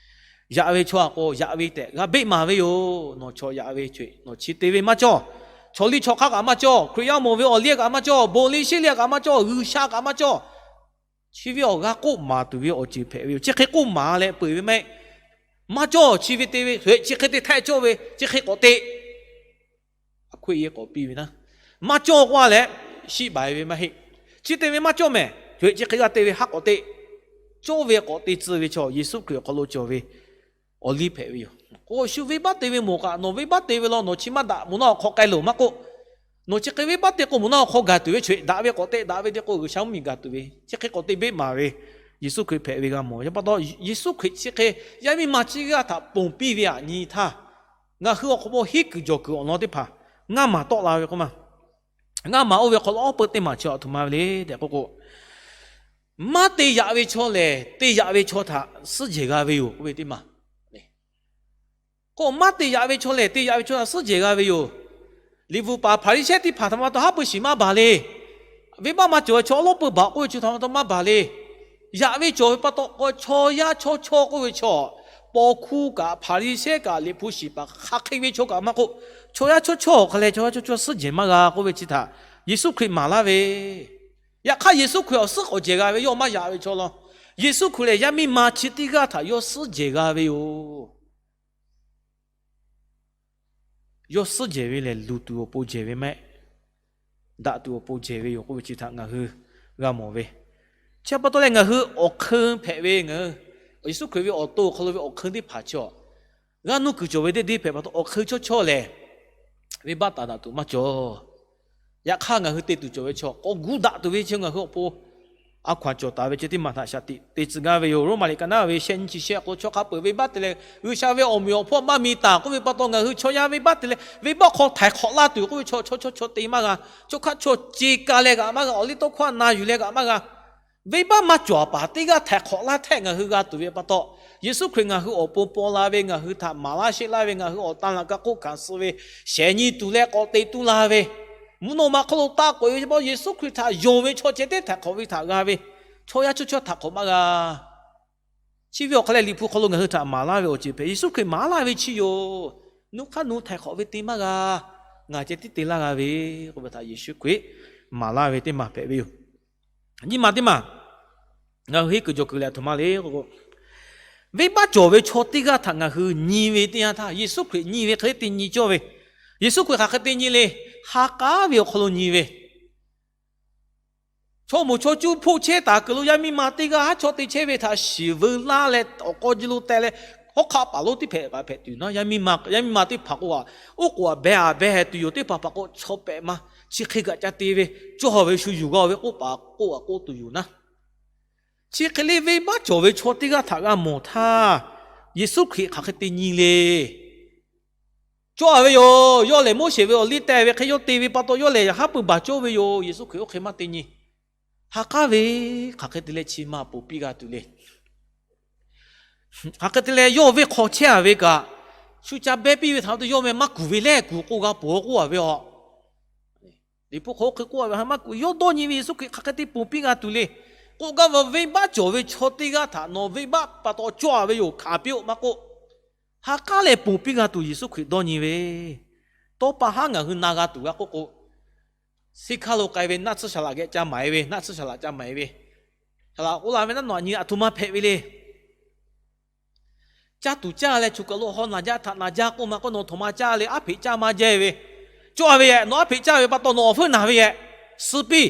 Yaꞈ ve chaw a k'o yaꞈ ve tehꞈ g'a beˆ maˍ ve yoˬ. Nawˬ chaw yaꞈ ve, nawˬ chi te ve maˇ cawˇ. Chaw liˇ chaw hk'aˇ kaꞈ maˇ cawˇ. Hkriꞈ yaˇ mawˬ ve awˬ liˇ kaꞈ maˇ cawˇ. Bon liˇ sheˆ liˇ kaꞈ maˇ cawˇ. G'uiˬsha kaꞈ maˇ cawˇ. Chi ve awˬ g'aˇ k'oˆ maˍ tuˬ ve awˬ ceuˬ hpehꞈ ve yoˬ. Chi hk'e k'oˆ maˍ leh peuˬ ve maˇ heˆ. Maˇ cawˇ, chi ve te ve hk'e chi hk'e te htehˆ cawˇ ve chi hk'e k'awꞈ te. Aˬ hkuiˆ yehˇ k'awꞈ piˇ ve naˉ, maˇ cawˇ k'oˆ a leh shiˆ baˬ-e ve maˇ heˆ. Chi te ve maˇ cawˇ mehˍ, co-eꞈ chi hk'e g'a te ve haˉ k'awꞈ te. Cawˇ ve k'awꞈ te tcuh ve chaw Yeˍsuˆ Hkriꞈ awˬ hk'aw lo cawˬ ve awˬ liˇ hpehꞈ ve yoˬ. K'o shu venˇbaˆ te ve mawˬ kaꞈ nawˬ venˇbaˆ te ve law, nawˬ chi maˇ daꞈ moˍ naˆ awˬ hk'aw k'ai loˬ maˇ k'oˆ. Nawˬ chi hk'e venˇbaˆ te k'o moˍ naˆ awˬ hk'aw gaˬ tuˬ ve, co-eꞈ daꞈ ve k'awꞈ te, daꞈ ve te k'o G'uiˬsha mvuhˇmiˬ gaˬ tuˬ ve, chi hk'e k'awꞈ te beˆ maˍ ve Yeˍsuˆ Hkriꞈ hpehꞈ ve g'a mawˬ. Yaꞈ pa taw Yeˍsuˆ Hkriꞈ chi hk'e yaˇ miˇ ma ciˇ g'aˇ htaꞈ ponˬ piˇ ve aꞈ nyi htaˇ, ngaˬ hui awˬ hk'aw lo henˇ kuiˬ jawˬ kuiˬ awˬ lawn teˇ hpaˍ ngaˇ maˬ tawˆ la ve k'oˆ ma. Ngaˇ maˬ oˇ ve hk'aw lo awˉ peu teˇ maˬ chi awˬ htoꞈ ma ve le tehꞈ k'oˆ k'o, maˇ te yaꞈ ve chaw lehˬ te yaꞈ ve chaw htaꞈ suhˉ jehˬ g'a ve yoˬ k'oˆ ve teˇ maˬ. K'o maˇ te yaꞈ ve chaw lehˬ te yaꞈ ve chaw htaꞈ suhˉ jehˬ g'a ve yoˬ. Liꞈ bvuhꞈ paˍ Hpaˍriˍsehˇ teˇ hpaˍ htaꞈ ma taw haˉ pui shiˍ maˇ baˬ le. Venˇbaˆ maˇ cawˬ ve chaw awˉ lawˉ peu baˬ k'oˆ ve chi htaꞈ ma taw maˇ baˬ le. Yaꞈ ve cawˬ ve pa taw k'o chaw yaˇ chaw chawˇ k'oˆ ve chaw, paw hkuˇ kaꞈ Hpaˍriˍsehˇ kaꞈ liꞈ hpu shiˍ paˍ hk'aˬ hk'e ve chaw kaꞈ maˇ k'oˆ, chaw yaˇ chaw chawˇ hk'a leh chaw yaˇ chaw chawˇ suhˉ jehˬ maˇ g'a k'oˆ ve chi htaꞈ Yeˍsuˆ Hkriꞈ maˍ laˇ ve. Yaꞈ hk'aˇ Yeˍsuˆ Hkriꞈ awˬ suhˉ k'awꞈ jehˬ g'a ve yawˇ maˇ yaꞈ ve chaw law. Yeˍsuˆ Hkriꞈ lehˬ yaˇ miˇ ma chi teˇ g'aˇ htaꞈ yawˇ suhˉ jehˬ g'a ve yoˬ. Yawˇ suhˉ jehˬ ve lehˬ luˬ tuˬ awˬ pon jehˬ ve mehˆ, daꞈ tuˬ awˬ pon jehˬ ve yoˬ k'oˆ ve chi htaꞈ ngaˬ hui g'a mawˬ ve. Chi pa taw leh ngaˬ hui awˬ hk'eun hpehꞈ ve ngaˬ hui Yeˍsuˆ Hkriꞈ ve awˬ to awˬ hk'aw lo ve awˬ hk'eun teˇ hpaˍ chi a, g'aˇ nuˇ kuiˬ cawˬ ve teˇ deˇ hpehꞈ pa taw awˬ hk'eun chawˇ chawˇ lehˬ venˇbaˆ taˍ daꞈ tuˬ maˇ cawˬ. Yaꞈ hk'aˇ ngaˬ hui te tuˬ cawˬ ve chaw k'awꞈ gu daꞈ tuˬ ve chi ngaˬ hui awˬ pon a hkaw-anˬ cawˬ taˍ ve chi teˇ maˬ htaꞈ shaˍ tiꞈ te tcuh gaˇ ve yoˬ. Roˉmaꞈ liꞈ ka naˉ ve shehˆ nyiˇ chi shehˆ k'o, chaw hk'a peuˬ venˇbaˆ te leh G'uiˬsha ve awˬ meꞈ awˬ hpawˇ maˇ mi taˍ k'oˆ ve pa taw ngaˬ hui chaw yaˇ venˇbaˆ te leh venˇbaˆ hk'aw htaiˍ hk'awꞈ laˇ tuˬ k'oˆ ve chaw chaw chaw chaw te maˇ g'a. Chaw hk'aˇ chaw ce ka leh kaꞈ maˇ g'a, awˬ liˇ tawˇ hkawˇ na yuˬ leh kaꞈ maˇ g'a. Venˇbaˆ maˇ cawˬ a paˍ teˇ g'aˇ htaiˍ hk'awꞈ laˇ htehˆ ngaˬ hui g'a tuˬ ve pa taw, Yeˍsuˆ Hkriꞈ ngaˬ hui awˬ pon paw la ve, ngaˬ hui htaꞈ maˍ laˇ sheˆ laˇ ve, ngaˬ hui awˬ tan laꞈ ka k'oˆ hkanˍ suh ve, shehˍ nyi tuˬ leh k'awꞈ te tuˬ la ve, mvuhˇ naw ma hk'aw lo taˇ k'oꞈ-e ve pa taw Yeˍsuˆ Hkriꞈ htaꞈ yonˍ ve chaw ceh teˇ htaiˍ hk'awꞈ ve htaꞈ g'a ve, chaw yaˇ chaw chawˇ htaiˍ hk'awꞈ maˇ g'a. Chi ve awˬ hk'a leh Liꞈ hpu hk'aw lo ngaˬ hui htaꞈ maˍ laˇ ve awˬ ceuˬ hpehꞈ, Yeˍsuˆ Hkriꞈ maˍ laˇ ve chi yoˬ. Nuˇ hk'aˇ nu htaiˍ hk'awꞈ ve te maˇ g'a. Ngaˬ ceh tiˉ te laˇ g'a ve k'oˆ ve htaꞈ Yeˍsuˆ Hkriꞈ maˍ laˇ ve teˇ maˬ hpehꞈ ve yoˬ. Nyi ma teˇ maˬ ngaˬ hui henˇ kuiˬ jawˬ kuiˬ leh aˬ htoꞈ ma le k'o, venˇbaˆ cawˬ ve chaw teˇ g'aˇ htaꞈ ngaˬ hui nyi ve teˇ yanˇ htaˇ, Yeˍsuˆ Hkriꞈ nyi ve hk'e le te nyi cawˇ ve. Yeˍsuˆ Hkriꞈ hk'aˬ hk'e te nyi le. Ha k'aˉ ve awˬ hk'aw lo nyi ve, chaw moˍ chaw cuˇ hpoˆ chehˇ taˍ kuiˬ lo yaˇ miˇ ma teˇ g'aˇ haˉ chawˇ te chehˇ ve htaꞈ shiˍ veu laˇ leh awˬ k'aw ji lo teh leh, hawˉ hk'aˆ paˍ lonˉ teˇ hpehꞈ kaꞈ hpehꞈ tuˬ naˉ, yaˇ miˇ ma teˇ hpaˍ k'o, oˉ k'oˍ aꞈ beh aꞈ beh tuˬ yoˬ. Teˇ hpaˍ hpaˍ k'o chaw pehꞈ ma chi hk'e kaꞈ ca te ve, cawˇ ve shu yuˬ g'a ve k'oˆ paˍ k'oˆ aꞈ k'oˆ tuˬ yoˬ naˉ. Chi hk'e le venˇbaˆ cawˬ ve chaw teˇ g'aˇ htaꞈ g'a mawˬ htaˇ, Yeˍsuˆ Hkriꞈ hk'aˬ hk'e te nyi le. Cawˇ ve yoˬ. Yawˇ lehˬ Moˉseˍ ve awˬ liˇ teh ve hk'e yawˇ te ve pa taw, yawˇ lehˬ haˉ pui baˬ cawˇ ve yoˬ. Yeˍsuˆ Hkriꞈ oˇ hk'e maˇ te nyi. Ha k'aˉ ve, hk'aˬ hk'e te leh chi ma ponˬ piˇ g'a tuˬ le. Hk'aˬ hk'e te leh yawˇ venˇ hk'aw chehˇ a ve kaꞈ, shu ca behˇ piˇ ve htaꞈ pa taw yawˇ meh maˇ kuˬ ve lehˬ kuˬ k'oˆ g'a peuˬ k'oˆ a ve a. Liꞈ hpu hk'aw oˇ hk'e k'oˆ a ve, ha maˇ kuˬ, yawˇ dawˇ nyi ve Yeˍsuˆ Hkriꞈ hk'aˬ hk'e te ponˬ piˇ g'a tuˬ le. K'oˆ gaˇ ve, venˇbaˆ cawˬ ve chaw teˇ g'aˇ htaꞈ nawˬ venˇbaˆ pa taw cawˇ ve yoˬ, hkanˍ piˇ-oˆ maˇ k'oˆ, ha k'aˉ leh ponˬ piˇ g'a tuˬ Yeˍsuˆ Hkriꞈ dawˇ nyi ve. Tawˇ pa haˉ ngaˬ hui na g'a tuˬ g'a k'oˆ k'o, siˉ hkaˇ lo k'ai ve naˆ tsuhˇ saˍ laꞈ geh ca maˍ e ve, naˆ tsuhˇ saˍ laꞈ ca maˍ e ve, saˍ laꞈ k'oˆ la ve naˉ, nawˬ aꞈ nyi aˬ htoꞈ ma hpehꞈ ve le. Caˇ tuˬ caˇ leh choˬ kaˬ lo haw naˬ jaˇ htaꞈ naˬ jaˇ k'oˆ ma k'o, nawˬ aˬ htoꞈ ma caˇ le, aˉ hpeꞈ caˇ maˇ jaˇ ve. Cawˇ ve yehˬ, nawˬ aˉ hpeꞈ caˇ ve pa taw nawˬ awˬ hpfuhˇ naˬ ve yehˬ, suh piˇ.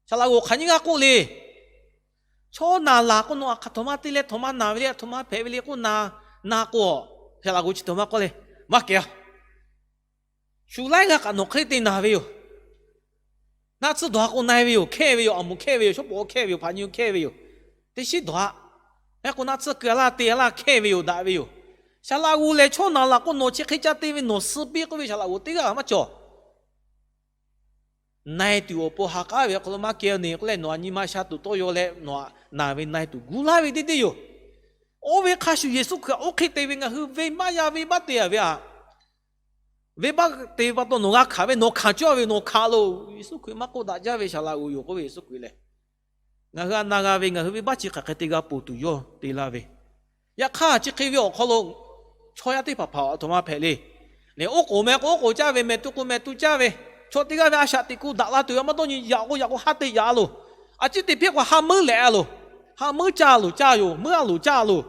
Saˍ laꞈ g'oˍ hk'aˬ nyiˇ g'aˇ k'oˆ le. Chaw naˬ laˬ k'o, nawˬ aˬ htoꞈ ma te leh htoꞈ ma naˬ ve le, aˬ htoꞈ ma hpehꞈ ve le k'oˆ na, na k'o, saˍ laꞈ g'oˍ chi htoꞈ ma k'oˆ le, maˇ kehˬ a. Shu laiˉ g'aˇ kaꞈ nawˬ hk'e te naˬ ve yoˬ. Naˆ tsuhˇ dawˬ a k'o na-e ve yoˬ, hkehˇ ve yoˬ, aˬ moˍ hkehˇ ve yoˬ, shawˉ pawˍ hkehˇ ve yoˬ, hpaꞈ nyi hkehˇ ve yoˬ. Teˇ shiˉ dawˬ a. Hk'e k'o naˆ tsuhˇ keu a laˇ te a laˇ hkehˇ ve yoˬ, daꞈ ve yoˬ. Saˍ laꞈ g'oˍ lehˬ chaw naˬ laˬ k'o, nawˬ chi hk'e ca te ve nawˬ suh piˇ k'oˆ ve saˍ laꞈ g'oˍ teˇ g'aˇ maˇ cawˬ. Na-e tuˬ awˬ pon ha k'aˉ ve awˬ hk'aw lo maˇ kehˬ a ne k'oˆ leh, nawˬ aˬ nyi ma sha tuˬ tawˇ yaw leh nawˬ aꞈ naˬ ve na-e tuˬ gu laˇ ve teˇ deˇ yoˬ. Oˇ ve hk'a shuˍ Yeˍsuˆ Hkriꞈ oˇ hk'e te ve ngaˬ hui venˇbaˆ yaˇ venˇbaˆ te a ve aꞈ, venˇbaˆ te ve pa taw nawˬ g'a hkanˍ ve, nawˬ hkanˍ cawˇ ve nawˬ hkanˍ loˬ. Yeˍsuˆ Hkriꞈ maˇ k'oˆ, daꞈ jaˇ ve saˍ laꞈ g'oˍ yoˬ k'oˆ ve Yeˍsuˆ Hkriꞈ lehˬ, ngaˬ hui aꞈ na g'a ve ngaˬ hui venˇbaˆ chi hk'aˬ hk'e te g'a ponˬ tuˬ yawˇ te laˇ ve. Yaꞈ hk'aˇ chi hk'e ve awˬ hk'aw lo chaw yaˇ teˇ hpaˍ hpaˍ aˬ htoꞈ ma hpehꞈ le. Lehˬ oˉ k'oˍ meh k'o oˉ k'oˍ caˇ ve, mehˬ tuˇ k'o mehˬ tuˇ caˇ ve, chaw teˇ g'aˇ ve a shaꞈ teꞈ k'o daꞈ la tuˬ ve maˇ dawˇ nyi. Yaꞈ k'o yaꞈ k'o ha te yaꞈ a loˬ. A ciˉ te hpehˇ k'o ha meuˉ lehꞈ a loˬ. Ha meuˉ caˇ a loˬ, caˇ yoˬ, meuˉ a loˬ, caˇ a loˬ.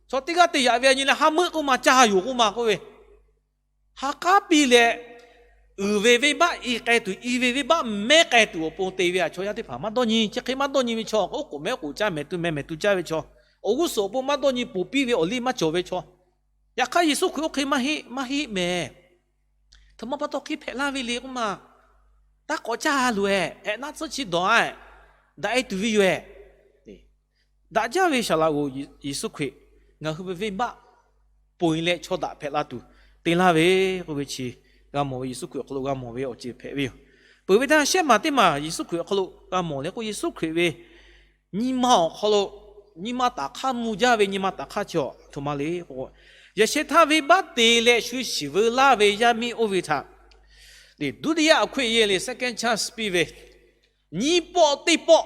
Chaw teˇ g'aˇ te yaꞈ ve a nyi leh ha meuˉ k'oˆ ma, caˇ yoˬ k'oˆ ma k'oˆ ve, ha k'aˉ piˇ leh, uiˍ ve venˇbaˆ i k'ai tuˬ, i ve venˇbaˆ mehˉ k'ai tuˬ awˬ pon te ve aꞈ chaw yaˇ teˇ hpaˍ maˇ dawˇ nyi. Chi hk'e maˇ dawˇ nyi ve chaw, oˉ k'oˍ mehˬ oˉ k'oˍ caˇ, mehˬ tuˇ mehˬ mehˬ tuˇ caˇ ve chaw, awˬ g'uˇ suhˍ awˬ pon maˇ dawˇ nyi, ponˬ piˇ ve awˬ liˇ maˇ cawˬ ve chaw. Yaꞈ hk'aˇ Yeˍsuˆ Hkriꞈ oˇ hk'e maˇ heˆ, maˇ heˆ mehˍ. Htoꞈ ma pa taw hk'e hpehꞈ laˇ ve le k'oˆ ma, taˇ k'awꞈ caˇ loˬ ehˍ, ehꞈ naˆ tsuhˇ chi dawˬ a, daꞈ e tuˬ ve yoˬ ehˍ. Daꞈ jaˇ ve saˍ laꞈ g'oˍ Yeˍsuˆ Hkriꞈ ngaˬ hui ve venˇbaˆ ponˬ e leh chaw daꞈ hpehꞈ la tuˬ te laˇ ve k'oˆ ve chi g'a mawˬ ve, Yeˍsuˆ Hkriꞈ awˬ hk'aw lo g'a mawˬ ve awˬ ceuˬ hpehꞈ ve yoˬ. Peuˬ ve htaˇ shehˆ maˬ teˇ maˬ Yeˍsuˆ Hkriꞈ awˬ hk'aw lo g'a mawˬ le k'o, Yeˍsuˆ Hkriꞈ ve nyi ma awˬ hk'aw lo, nyi ma taˍ hk'aˇ mvuh jaˇ ve nyi ma taˍ hk'aˇ chi aˬ htoꞈ ma le k'o, yaꞈ sheh htaˇ venˇbaˆ te leh shu shiˍ veu laˇ ve yaˇ miˇ oˇ ve htaꞈ ဒုတိယအခွင့်အရေး le, second chance piˇ ve, nyiˇ pawˆ teˇ pawˆ,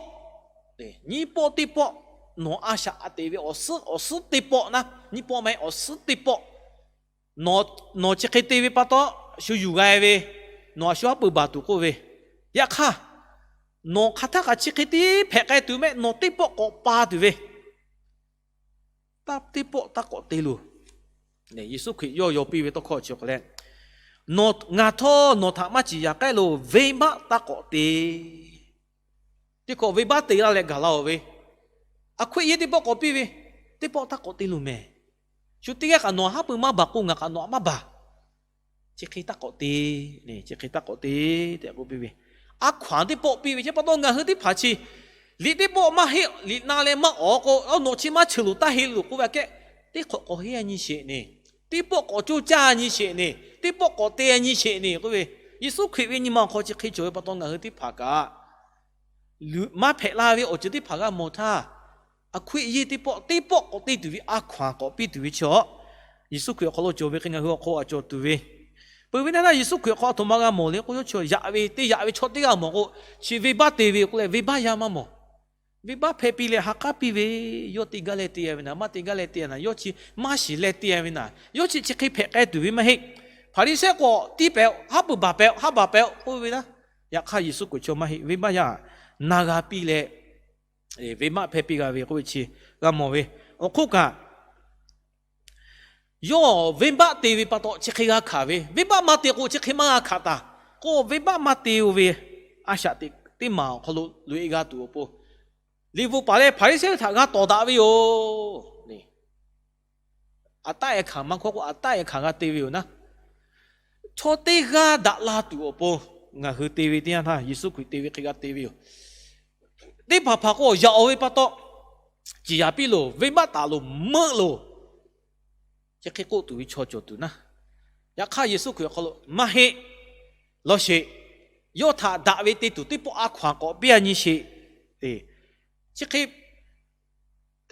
nyiˇ pawˆ teˇ pawˆ nawˬ a shaꞈ a te ve awˬ suhˉ, awˬ suhˉ teˇ pawˆ naˉ, nyiˇ pawˆ maˇ heˆ, awˬ suhˉ teˇ pawˆ nawˬ chi hk'e te ve pa taw shu yuˬ g'a ve, nawˬ a shu haˉ pui baˬ tuˬ k'oˆ ve. Yaꞈ hk'aˇ, nawˬ hk'aˬ htaˇ kaꞈ chi hk'e te hpehꞈ k'ai tuˬ mehˆ, nawˬ teˇ pawˆ k'awꞈ pa tuˬ ve, taˇ teˇ pawˆ taˇ k'awꞈ te loˬ. Yeˍsuˆ Hkriꞈ yawˇ yaw piˇ ve tawˇ hkawˇ chi k'o leh, nawˬ ngaˬ htawˇ nawˬ htaꞈ maˇ ciˍ yaˍ k'ehˉ loˬ, venˇbaˆ taˇ k'awꞈ te. Teˇ hkawꞈ venˇbaˆ te laˇ leh gaˬ la-oˬ ve, a hkuiˆ yeˇ teˇ pawˆ k'awꞈ piˇ ve, teˇ pawˆ taˇ k'awꞈ te loˬ mehˍ. Shu teˇ g'aˇ kaꞈ nawˬ haˉ pui maˇ baˬ k'o, ngaˬ kaꞈ nawˬ aꞈ maˇ baˬ. Chi hk'e taˇ k'awꞈ te, chi hk'e taˇ k'awꞈ te tehꞈ k'oˆ piˇ ve, a hkaw-anˬ teˇ pawˆ piˇ ve chi pa taw ngaˬ hui teˇ hpaˍ chi liꞈ teˇ pawˆ maˇ heˆ, liꞈ na leh maˇ awˬ k'o, nawˬ chi maˇ cheuˬ loˬ, taˇ heˆ loˬ k'oˆ ve aꞈ kehˉ, teˇ hk'awꞈ k'awꞈ heˆ a nyi sheˍ neˬ, teˇ pawˆ k'awꞈ coˇ caˇ a nyi sheˍ neˬ, teˇ pawˆ k'awꞈ te a nyi sheˍ neˬ k'oˆ ve, Yeˍsuˆ Hkriꞈ ve nyi ma awˬ hk'aw chi hk'e cawˬ ve pa taw ngaˬ hui teˇ hpaˍ kaꞈ maˇ hpehꞈ la ve awˬ ceuˬ teˇ hpaˍ g'a mawˬ htaˇ, a hkuiˆ yeˇ teˇ pawˆ teˇ pawˆ k'awꞈ te tuˬ ve, a hkaw-anˬ k'awꞈ piˇ tuˬ ve chi aw, Yeˍsuˆ Hkriꞈ awˬ hk'aw lo cawˬ ve hk'e ngaˬ hui awˬ hk'aw aꞈ cawˬ tuˬ ve, peuˬ ve htaˇ Yeˍsuˆ Hkriꞈ awˬ hk'aw aˬ htoꞈ ma g'a mawˬ le k'o, yawˇ chi yaꞈ ve teˇ yaꞈ ve chaw teˇ g'aˇ mawˬ k'o, chi venˇbaˆ te ve k'oˆ leh venˇbaˆ yaˇ maˇ mawˬ. Venˇbaˆ hpehˇ piˇ leh ha k'aˉ piˇ ve, yawˇ te gaˇ leh te-a ve naˍ, maˇ te gaˇ leh te-a naˍ, yawˇ chi maˇ shiˍ leh te-a ve naˍ, yawˇ chi chi hk'e hpehꞈ k'ai tuˬ ve maˇ heˆ. Hpaˍriˍsehˇ k'o, tiˇ pehꞈ-o, haˉ pui baˬ pehꞈ-o, haˉ baˬ pehꞈ-o k'oˆ ve naˉ. Yaꞈ hk'aˇ, Yeˍsuˆ Hkriꞈ chaw maˇ heˆ, venˇbaˆ yaˇ na g'a piˇ leh, venˇbaˆ hpehˇ piˇ g'a ve k'oˆ ve chi g'a mawˬ ve. Awˬ hk'oˆ kaꞈ, yawˇ venˇbaˆ te ve pa taw chi hk'e g'a hkanˍ ve, venˇbaˆ maˇ te k'o chi hk'e maˇ g'a hkanˍ taˍ. K'o, venˇbaˆ maˇ te-o ve a shaꞈ teꞈ teˇ maˬ awˬ hk'aw lo loꞈ-e g'a tuˬ awˬ pon, liꞈ bvuhꞈ paˍ leh Hpaˍriˍsehˇ htaꞈ g'a tawˍ daꞈ ve yoˬ. Aˬ taˆ-e hkanˍ maˇ hkawˇ k'o, aˬ taˆ-e hkanˍ g'a te ve yoˬ naˉ. Chaw teˇ g'aˇ daꞈ la tuˬ awˬ pon ngaˬ hui te ve teˇ yanˇ htaˇ, Yeˍsuˆ Hkriꞈ te ve hk'e g'a te ve yoˬ. Teˇ hpaˍ hpaˍ k'o, yaꞈ-oˬ ve pa taw, ciˍ yanˍ piˇ loˬ, venˇbaˆ taˍ loˬ, meuˆ loˬ, chi hk'e k'oˆ tuˬ ve chaw cawˬ tuˬ naˉ. Yaꞈ hk'aˇ, Yeˍsuˆ Hkriꞈ awˬ hk'aw lo, Maˇ heˆ, lawˬ sheˍ. Yawˇ htaꞈ daꞈ ve te tuˬ teˇ pawˆ a hkaw-anˬ k'awꞈ piˇ-a nyi sheˍ. Chi hk'e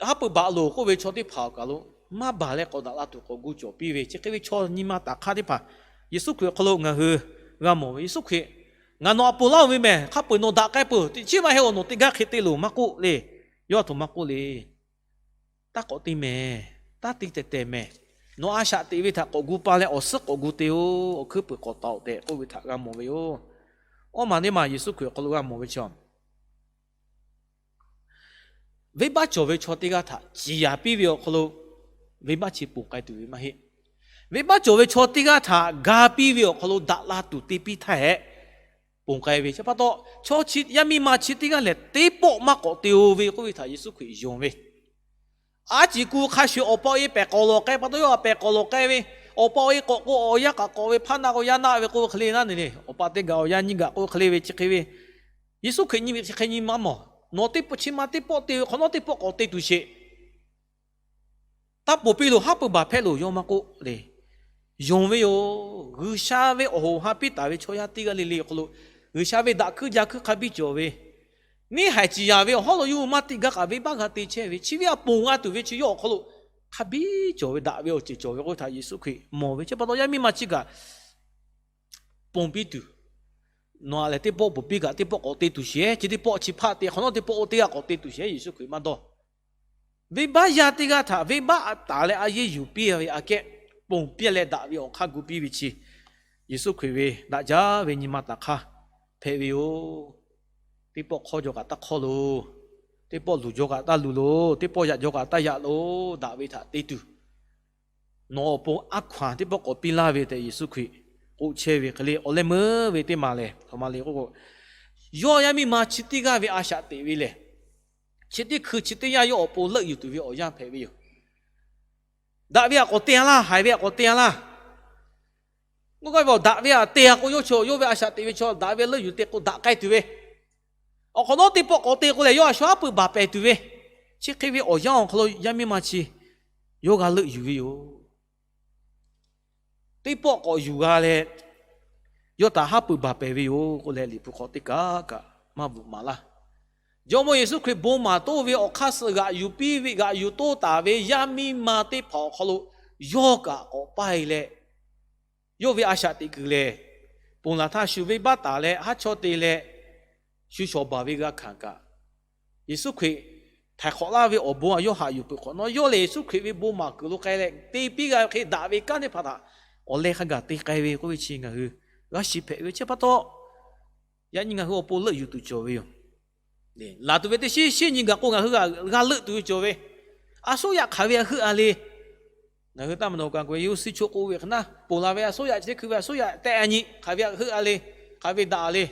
haˉ pui baˬ loˬ k'oˆ ve chaw teˇ hpaˍ awˬ kaˬ lo maˇ baˬ leh k'awꞈ daꞈ la tuˬ k'awꞈ gu cawˬ piˇ ve, chi hk'e ve chaw nyi ma taˍ hk'aˇ teˇ hpaˍ Yeˍsuˆ Hkriꞈ awˬ hk'aw lo ngaˬ hui g'a mawˬ ve. Yeˍsuˆ Hkriꞈ, Ngaˬ nawˬ a ponˬ laˇ-oˬ ve mehˬ, hk'a peu-eˬ nawˬ daꞈ k'ai peuˬ, teꞈ chiˉ maˇ heˆ-oˬ, nawˬ teˇ gaˇ hk'e te loˬ maˇ k'oˆ le. Yawˇ a htoꞈ ma k'oˆ le. Taˇ k'awꞈ te mehˬ, taˇ te tehˬ tehˬ mehˬ. Nawˬ a shaꞈ teꞈ ve htaꞈ k'awꞈ gu pa leh awˬ suhˉ k'awꞈ gu te-o, awˬ hkuiˉ peuˬ k'awꞈ taˍ-oꞈ tehꞈ k'oˆ ve htaꞈ g'a mawˬ ve yoˬ. Awˇ maˬ teˇ maˬ Yeˍsuˆ Hkriꞈ awˬ hk'aw lo g'a mawˬ ve chi, venˇbaˆ cawˬ ve chaw teˇ g'aˇ htaꞈ ciˍ yanˍ piˇ ve awˬ hk'aw lo venˇbaˆ chi ponˬ k'ai tuˬ ve maˇ heˆ. Venˇbaˆ cawˬ ve chaw teˇ g'aˇ htaꞈ ga piˇ ve awˬ hk'aw lo daꞈ la tuˬ te piˇ htaˇ hehꞈ, ponˬ k'ai ve chi pa taw, chaw chi yaˇ miˇ ma chi teˇ g'aˇ lehˬ teˇ pawˆ maˇ k'awꞈ te-o ve k'oˆ ve htaꞈ Yeˍsuˆ Hkriꞈ yonˍ ve. Aˉ ciˍ ku hk'a shuˍ awˬ pa awˬ e pehˬ k'awꞈ lawˬ k'ai pa taw, yawˇ a pehˬ k'awꞈ lawˬ k'ai ve, awˬ pa awˬ e k'awꞈ k'o awˬ yanˇ k'awꞈ k'awꞈ ve, hpaˇ naˆ k'o yaˇ naˆ ve k'oˆ ve hk'e le naˉ ne le, awˬ pa teˇ gaˬ awˬ yanˇ nyiˇ gaˬ k'oˆ ve hk'e le ve chi hk'e ve, Yeˍsuˆ Hkriꞈ nyi ve chi hk'e nyi maˇ mawˬ. Nawˬ teˇ pawˆ chi ma teˇ pawˆ te ve hk'awꞈ nawˉ teˇ pawˆ k'awꞈ te tuˬ sheˍ. Taˇ ponˬ piˇ loˬ, haˉ pui baˬ hpehˇ loˬ, yawˇ maˇ k'oˆ le. Yonˍ ve yoˬ. G'uiˬsha ve awˬ hoꞈ ha piˇ taˍ ve chaw yaˇ teˇ g'aˇ le le awˬ hk'aw lo, G'uiˬsha ve daꞈ hkuiˇ ja hkuiˇ hk'a biˇ cawˬ ve, neˇ haiˬ ciˍ yanˍ ve awˬ hawˉ lo yawˇ hui maˇ te gaˇ kaꞈ venˇbaˆ g'a te chehˇ ve, chi ve a ponˬ g'a tuˬ ve chi yawˇ awˬ hk'aw lo hk'a biˇ cawˬ ve, daꞈ ve awˬ ceuˬ cawˬ ve k'oˆ ve htaꞈ Yeˍsuˆ Hkriꞈ mawˬ ve. Chi pa taw yaˇ miˇ ma chi kaꞈ ponˬ piˇ tuˬ, nawˬ a lehˬ teˇ pawˆ ponˬ piˇ kaꞈ teˇ pawˆ k'awꞈ te tuˬ sheˍ. Chi teˇ pawˆ chi hpaˆ te hk'awꞈ nawˉ teˇ pawˆ oˇ teˇ g'aˇ k'awꞈ te tuˬ sheˍ, Yeˍsuˆ Hkriꞈ maˇ dawˇ. Venˇbaˆ yaˇ teˇ g'aˇ htaꞈ venˇbaˆ taˍ leh a yeˇ yuˬ piˇ ve aꞈ kehˉ, ponˬ piˇ leh daꞈ ve awˬ hk'aˇ gu piˇ ve chi, Yeˍsuˆ Hkriꞈ ve daꞈ jaˇ ve nyi ma taˍ hk'aˇ hpehꞈ ve yoˬ. Teˇ pawˆ hk'awˇ jaw kaꞈ taˇ hk'awˇ loˬ. Teˇ pawˆ luˬ jaw kaꞈ taˇ luˬ loˬ. Teˇ pawˆ yaꞈ jaw kaꞈ taˇ yaꞈ loˬ. Daꞈ ve htaꞈ te tuˬ, nawˬ awˬ pon aˉ hkaw-anˬ teˇ pawˆ k'awꞈ piˇ laˇ ve tehꞈ Yeˍsuˆ Hkriꞈ k'oˆ chehˇ ve hk'e le. Awˬ leh meuˇ ve teˇ maˬ lehˬ, hk'aˬ ma le k'oˆ k'o, yawˇ yaˇ miˇ ma chi teˇ g'aˇ ve a shaꞈ teꞈ ve lehˬ, chi teˇ hkui chi teˇ yanˇ yawˇ awˬ pon leuˆ yuˬ tuˬ ve awˬ yanˇ hpehꞈ ve yoˬ. Daꞈ ve htaꞈ k'awꞈ te-a laˇ, haiˬ ve htaꞈ k'awꞈ te-a laˇ. K'oˆ gaˇ ve, daꞈ ve htaꞈ te-a k'o, yawˇ chaw, yawˇ ve a shaꞈ teꞈ ve chaw daꞈ ve leuˆ yuˬ te k'o daꞈ k'ai tuˬ ve, awˬ hk'awꞈ nawˉ teˇ pawˆ k'awꞈ te k'o lehˬ, yawˇ a shu haˉ pui baˬ pehˍ tuˬ ve, chi hk'e ve awˬ yanˇ awˬ hk'aw lo yaˇ miˇ ma chi yawˇ g'a leuˆ yuˬ ve yoˬ. Teˇ pawˆ k'awꞈ yuˬ g'a leh, yawˇ htaꞈ haˉ pui baˬ pehˍ ve yoˬ k'oˆ leh, Liꞈ hpu hk'aw teˇ kaꞈ kaꞈ maˇ bvuhꞈ maˍ laˇ. Jawˇmawˇ Yeˍsuˆ Hkriꞈ bon maˍ toˆ ve awˬ hk'aˇ suh g'aꞈ yuˬ piˇ ve, g'aꞈ yuˬ toˆ taˍ ve yaˇ miˇ ma teˇ hpaˍ awˬ hk'aw lo yawˇ kaꞈ k'awꞈ paˇ-e leh, yawˇ ve a shaꞈ teꞈ kuiˬ lehˬ, ponˬ laˬ htaˇ shu venˇbaˆ taˍ leh haˉ chawˇ te leh, shu shawˍ baˬ ve g'a hkanˍ kaꞈ, Yeˍsuˆ Hkriꞈ htaiˍ hk'awꞈ laˇ ve awˬ bon yawˇ haꞈ yuˬ peuˬ hk'awꞈ nawˉ, yawˇ lehˬ Yeˍsuˆ Hkriꞈ ve bon maˍ kuiˬ lo k'ai leh te piˇ g'a ve hk'e, daꞈ ve kanˉ teˇ hpaˍ htaꞈ awˬ leh hk'a gaˬ te k'ai ve k'oˆ ve chi ngaˬ hui g'a shiˍ hpehꞈ ve. Chi pa taw, yaꞈ nyi ngaˬ hui awˬ pon leuˆ yuˬ tuˬ cawˬ ve yoˬ. Laˬ tuˬ ve teˇ shinˉ shinˉ nyi gaˬ k'o, ngaˬ hui g'a leuˆ tuˬ ve cawˬ ve. A soˉ yaꞈ hk'aˬ ve a heuˆ-a le. Ngaˬ hui taˇ maˍ nawˬ kaꞈ k'o, yawˇ suh chaw k'oˆ ve hk'e naˉ, ponˬ laˬ ve a soˉ yaꞈ chi teˇ hkui ve a soˉ yaꞈ tehˆ-a nyi, hk'aˬ ve a heuˆ-a le, hk'aˬ ve daꞈ-a le.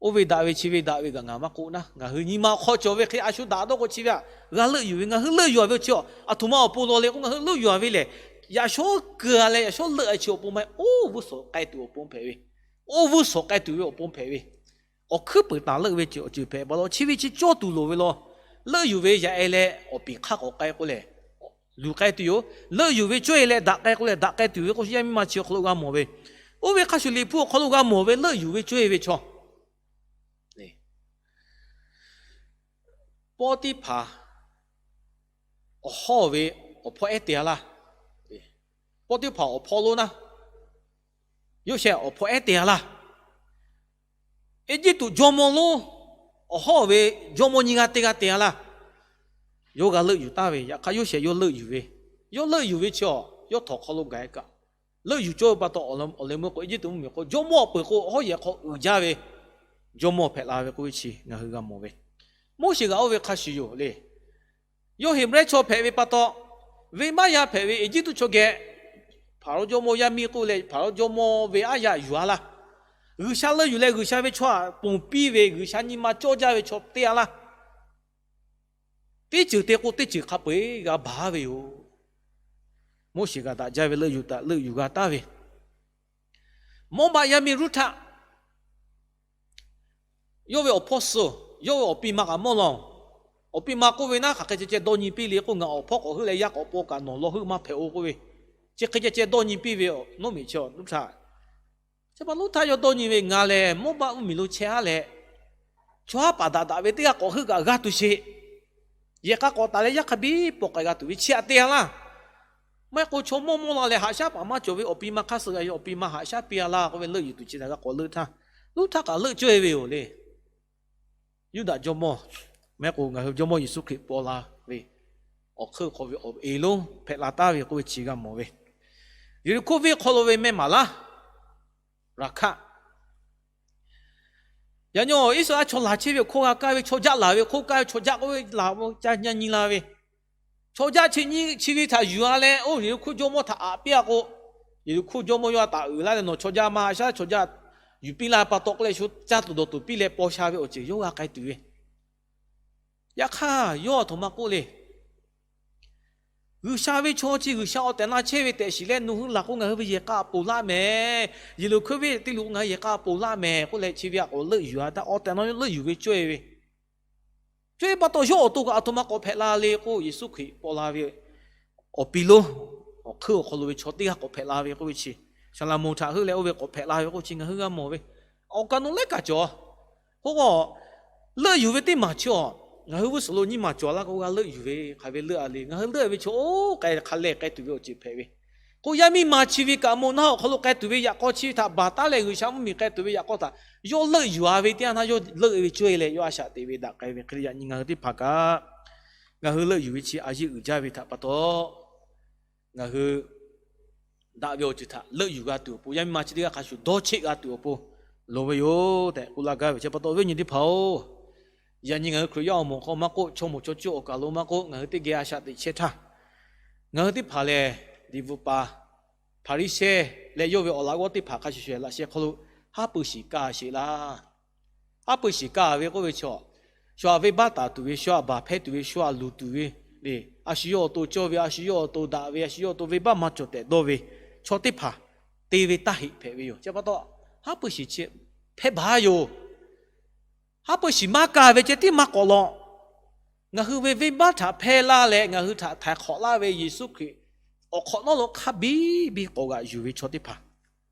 Oˇ ve daꞈ ve chi ve daꞈ ve kaꞈ ngaˬ maˇ k'oˆ naˉ, ngaˬ hui nyi ma awˬ hk'aw cawˬ ve hk'e a shu daꞈ dawˇ k'o chi ve htaꞈ g'a leuˆ yuˬ ve, ngaˬ hui leuˆ yuˬ-a ve chi, a htoꞈ ma awˬ pon law le k'o, ngaˬ hui leuˆ yuˬ-a ve lehˬ, yaꞈ shawˉ keu-a leh yaꞈ shawˉ leuˆ-a chi awˬ pon maˇ heˆ, oˇ vuˇ suhˍ k'ai tuˬ awˬ pon hpehꞈ ve. Oˇ vuˇ suhˍ k'ai tuˬ ve awˬ pon hpehꞈ ve. Awˬ hkuiˉ puiˍ taˍ leuˆ ve awˬ ceuˬ hpehꞈ pa taw, chi ve chi cawˇ tuˬ loˍ ve law. Leuˆ yuˬ ve yaꞈ-e leh awˬ piˍ hk'aˇ k'awꞈ k'ai k'o lehˬ, luˬ k'ai tuˬ yoˬ. Leuˆ yuˬ ve cawˇ-e leh daꞈ k'ai k'o lehˬ, daꞈ k'ai tuˬ ve k'o, yaˇ miˇ ma chi awˬ hk'aw lo g'a mawˬ ve. Oˇ ve hk'a shuˍ Liꞈ hpu awˬ hk'aw lo g'a mawˬ ve, leuˆ yuˬ ve cawˇ-e ve chaw, Pawˇtiˇhpaˍ awˬ hawˉ ve awˬ hpawˇ ehˉ te-a laˇ. Pawˇtiˇhpaˍ awˬ hpawˇ lonˉ naˉ, Yoˇsehꞈ awˬ hpawˇ ehˉ te-a laˇ. Eˇjiˇtuꞈ jawˇmawˇ lonˉ Awˬ hawˉ ve jawˇmawˇ nyiˇ g'aˇ teˇ g'aˇ te-a laˇ. Yawˇ g'a leuˆ yuˬ taˍ ve, yaꞈ hk'aˇ Yoˇsehꞈ yawˇ leuˆ yuˬ ve, yawˇ leuˆ yuˬ ve chi awˬ yawˇ htawnˍ hk'aw lo gaˬ-e kaꞈ, leuˆ yuˬ cawˇ ve pa taw, awˬ leh meuˇ k'o Eˇjiˇtuꞈ mvuhˇmiˬ hk'aw jawˇmawˇ peuˬ k'o, awˬ hawˉ yehˬ hk'aw uiˍ jaˇ ve jawˇmawˇ hpehꞈ la ve k'oˆ ve chi ngaˬ hui g'a mawˬ ve. Moˉseˍ g'aꞈ oˇ ve hk'a shuˍ yoˬ le. Yawˇ Heˍbrehˇ chaw hpehꞈ ve pa taw, venˇbaˆ yaˇ hpehꞈ ve Eˇjiˇtuꞈ chaw geh Hpaˍrawˇ jawˇmawˇ yaˇ miˇ k'oˆ leh, Hpaˍrawˇ jawˇmawˇ ve aˉ yaꞈ yuˬ-a laˇ. G'uiˬsha leuˆ yuˬ leh G'uiˬsha ve chaw htaꞈ ponˬ piˇ ve, G'uiˬsha nyi ma cawˇ jaˇ ve chaw teˇ g'aˇ laˇ. Teˇ ceuˬ te k'o, teˇ ceuˬ hk'a peu-eˬ g'a baˬ ve yoˬ. Moˉseˍ g'aꞈ daꞈ jaˇ ve leuˆ yuˬ taˍ leuˆ yuˬ g'a taˍ ve, Mawˇbaˆ yaˇ miˇ Ruˇhtaˆ, yawˇ ve awˬ hpawˇ suh, yawˇ ve awˬ pi ma kaꞈ mawˇ law. Awˬ pi ma k'oˆ ve, Naˉ hk'aˬ hk'e ceh ceh dawˇ nyi piˇ le k'o, ngaˬ awˬ hpawˇ k'awꞈ heuˆ leh yaˇ k'awꞈ paw kaꞈ nawˬ lawˇ heuˆ maˇ hpehꞈ-o k'oˆ ve, chi hk'e ceh ceh dawˇ nyi piˇ ve, Nawˉmiꞈ chi Ruˇhtaˆ. Chi pa Ruˇhtaˆ yawˇ dawˇ nyi ve, Ngaˬ lehˬ Mawˇbaˆ mvuhˇmiˬ lo chehˇ-a leh, chaw haˉ paˍ daꞈ daꞈ ve teˇ g'aˇ k'awꞈ heuˆ kaꞈ g'a tuˬ sheˍ. Yehˬ k'a k'awꞈ taˍ leh yaˇ hk'a biˇ paw k'ai g'a tuˬ ve chi htaꞈ te-a laˇ. Maˇ heˆ k'o chaw mawˇ mawˇ la leh haꞈ shaˉ paˍ maˇ cawˬ ve awˬ pi ma hk'aˇ suh g'a ve, awˬ pi ma haꞈ shaˉ piˇ-a laˇ k'oˆ ve, leuˆ yuˬ tuˬ chi htaꞈ g'a k'awꞈ leuˆ htaˇ, Ruˇhtaˆ kaꞈ leuˆ cawˇ-e ve yoˬ le. Yuˇdaꞈ jawˇmawˇ, maˇ heˆ k'o ngaˬ hui Jawˇmawˇ Yeˍsuˆ Hkriꞈ paw la ve awˬ hk'eunˇ hk'aw ve awˬ e lonˉ hpehꞈ la taˍ ve k'oˆ ve chi g'a mawˬ ve. Yeˍriˆhkoˇ venˇ hk'aw lo ve meh maˍ laˇ Raˍhkaˆ, yaꞈ nyi Iˉsaˍreˍlaˆ chaw laˬ chehˇ ve awˬ hk'oˆ g'a kaˇ ve chaw jaˆ laˬ ve hk'oˆ kaˇ ve chaw jaˆ k'oˆ ve laˬ ca nyi la ve, chaw jaˆ chi nyi chi ve htaꞈ yuˬ-a leh, oˇ Yeˍriˆhkoˇ jawˇmawˇ htaꞈ aꞈ piˇ-a k'o, Yeˍriˆhkoˇ jawˇmawˇ yawˇ htaꞈ uiˍ laˇ leh, Nawˬ chaw jaˆ maˇ haꞈ shaˉ, chaw jaˆ yuˬ piˇ laˇ pa taw k'oˆ leh, shu caˇ tuˬ dawˬ tuˬ piˇ leh paw sha ve awˬ ceuˬ yawˇ g'a k'ai tuˬ ve. Yaꞈ hk'aˇ yawˇ a htoꞈ ma k'oˆ le. G'uiˬsha ve chaw chi G'uiˬsha awˬ tehˬ na chehˇ ve tehꞈ shiˍ leh, nawˬ hui laˬ k'o ngaˬ hui ve yehˬ k'a ponˬ laˇ mehˍ. Yeˍriˆhkoˇ venˇ te luˬ k'o ngaˬ hui yehˬ k'a ponˬ laˇ mehˍ k'oˆ leh, chi ve htaꞈ k'awꞈ leuˆ yuˬ-a htaˇ, awˬ tehˬ na yawˇ leuˆ yuˬ ve cawˇ-e ve. Cawˇ-e pa taw yawˇ awˬ to kaꞈ a htoꞈ ma k'awꞈ hpehꞈ la le k'o, Yeˍsuˆ Hkriꞈ paw la ve awˬ pi lonˉ, awˬ hk'eunˇ awˬ hk'aw lo ve chaw teˇ g'aˇ k'awꞈ hpehꞈ la ve k'oˆ ve chi, Shaˍlaꞈmonˍ htaꞈ heuˆ leh oˇ ve k'awꞈ hpehꞈ la ve k'oˆ chi ngaˬ hui g'a mawˬ ve. Awˬ kaꞈ nawˬ lehˉ kaꞈ cawˬ. K'o, leuˆ yuˬ ve teˇ maˬ chi-a, ngaˬ hui g'uˇ suhˍ lo nyiˇ maˬ cawˬ laˇ k'o, g'a leuˆ yuˬ ve hk'aˬ ve leuˆ-a le. Ngaˬ hui leuˆ ve chaw oˇ k'ai hk'a lehˬ k'ai tuˬ ve awˬ ceuˬ hpehꞈ ve. K'o, yaˇ miˇ ma chi ve kaꞈ moˬ naˆ awˬ hk'aw lo k'ai tuˬ ve yaꞈ k'aw chi ve htaꞈ baˬ taˉ leh, G'uiˬsha mvuhˇmiˬ k'ai tuˬ ve yaꞈ k'aw htaꞈ yawˇ leuˆ yuˬ-a ve teˇ yanˇ htaˇ, yawˇ leuˆ ve cawˇ-e leh yawˇ a shaꞈ teꞈ ve daꞈ k'ai ve hk'e le. Yaꞈ nyi ngaˬ hui teˇ hpaˍ kaꞈ, ngaˬ hui leuˆ yuˬ ve chi a yeˇ uiˍ jaˇ ve htaꞈ pa taw, ngaˬ hui daꞈ ve awˬ ceuˬ htaꞈ leuˆ yuˬ g'a tuˬ awˬ pon, yaˇ miˇ ma chi teˇ g'aˇ hk'a shuˍ dawˇ cheˆ g'a tuˬ awˬ pon loˍ ve yoˬ tehꞈ k'oˆ laˇ gaˇ ve. Chi pa taw awˬ viˉ awˬ nyi teˇ hpaˍ-oˬ, yaꞈ nyi ngaˬ hui Hkriꞈ yaˇ awˬ moˍ hk'aw maˇ k'oˆ, chaw moˍ chaw cuˇ awˬ kaˬ lo maˇ k'oˆ, ngaˬ hui teˇ geh a shaꞈ teꞈ chehˇ htaˇ, ngaˬ hui teˇ hpaˍ lehˬ, liꞈ bvuhꞈ paˍ, Hpaˍriˍsehˇ leh yawˇ ve awˬ laꞈ g'awˇ teˇ hpaˍ hk'a shuˍ shuˍ laꞈ sheh hk'aw lo haˉ pui shiˍ kaˇ sheˍ laˇ. Haˉ pui shiˍ kaˇ ve k'oˆ ve chaw, shu htaꞈ venˇbaˆ taˍ tuˬ ve, shu htaꞈ baˬ hpehˇ tuˬ ve, shu htaꞈ luˬ tuˬ ve le, a shu yawˇ awˬ to cawˇ ve, a shu yawˇ awˬ to daꞈ ve, a shu yawˇ awˬ to venˇbaˆ maˇ cawˬ tehꞈ dawˇ ve chaw teˇ hpaˍ te ve taˇ heˆ hpehꞈ ve yoˬ. Chi pa taw, haˉ pui shiˍ chi hpehˇ baˬ yoˬ. Haˉ pui shiˍ maˇ kaˇ ve ceh tiˉ maˇ k'awꞈ law. Ngaˬ hui ve venˇbaˆ htaꞈ hpehˇ laˇ leh ngaˬ hui htaꞈ htaiˍ hk'awꞈ laˇ ve Yeˍsuˆ Hkriꞈ awˬ hk'awꞈ nawˉ lo hk'a biˇ biˇ k'awꞈ g'aꞈ yuˬ ve chaw teˇ hpaˍ,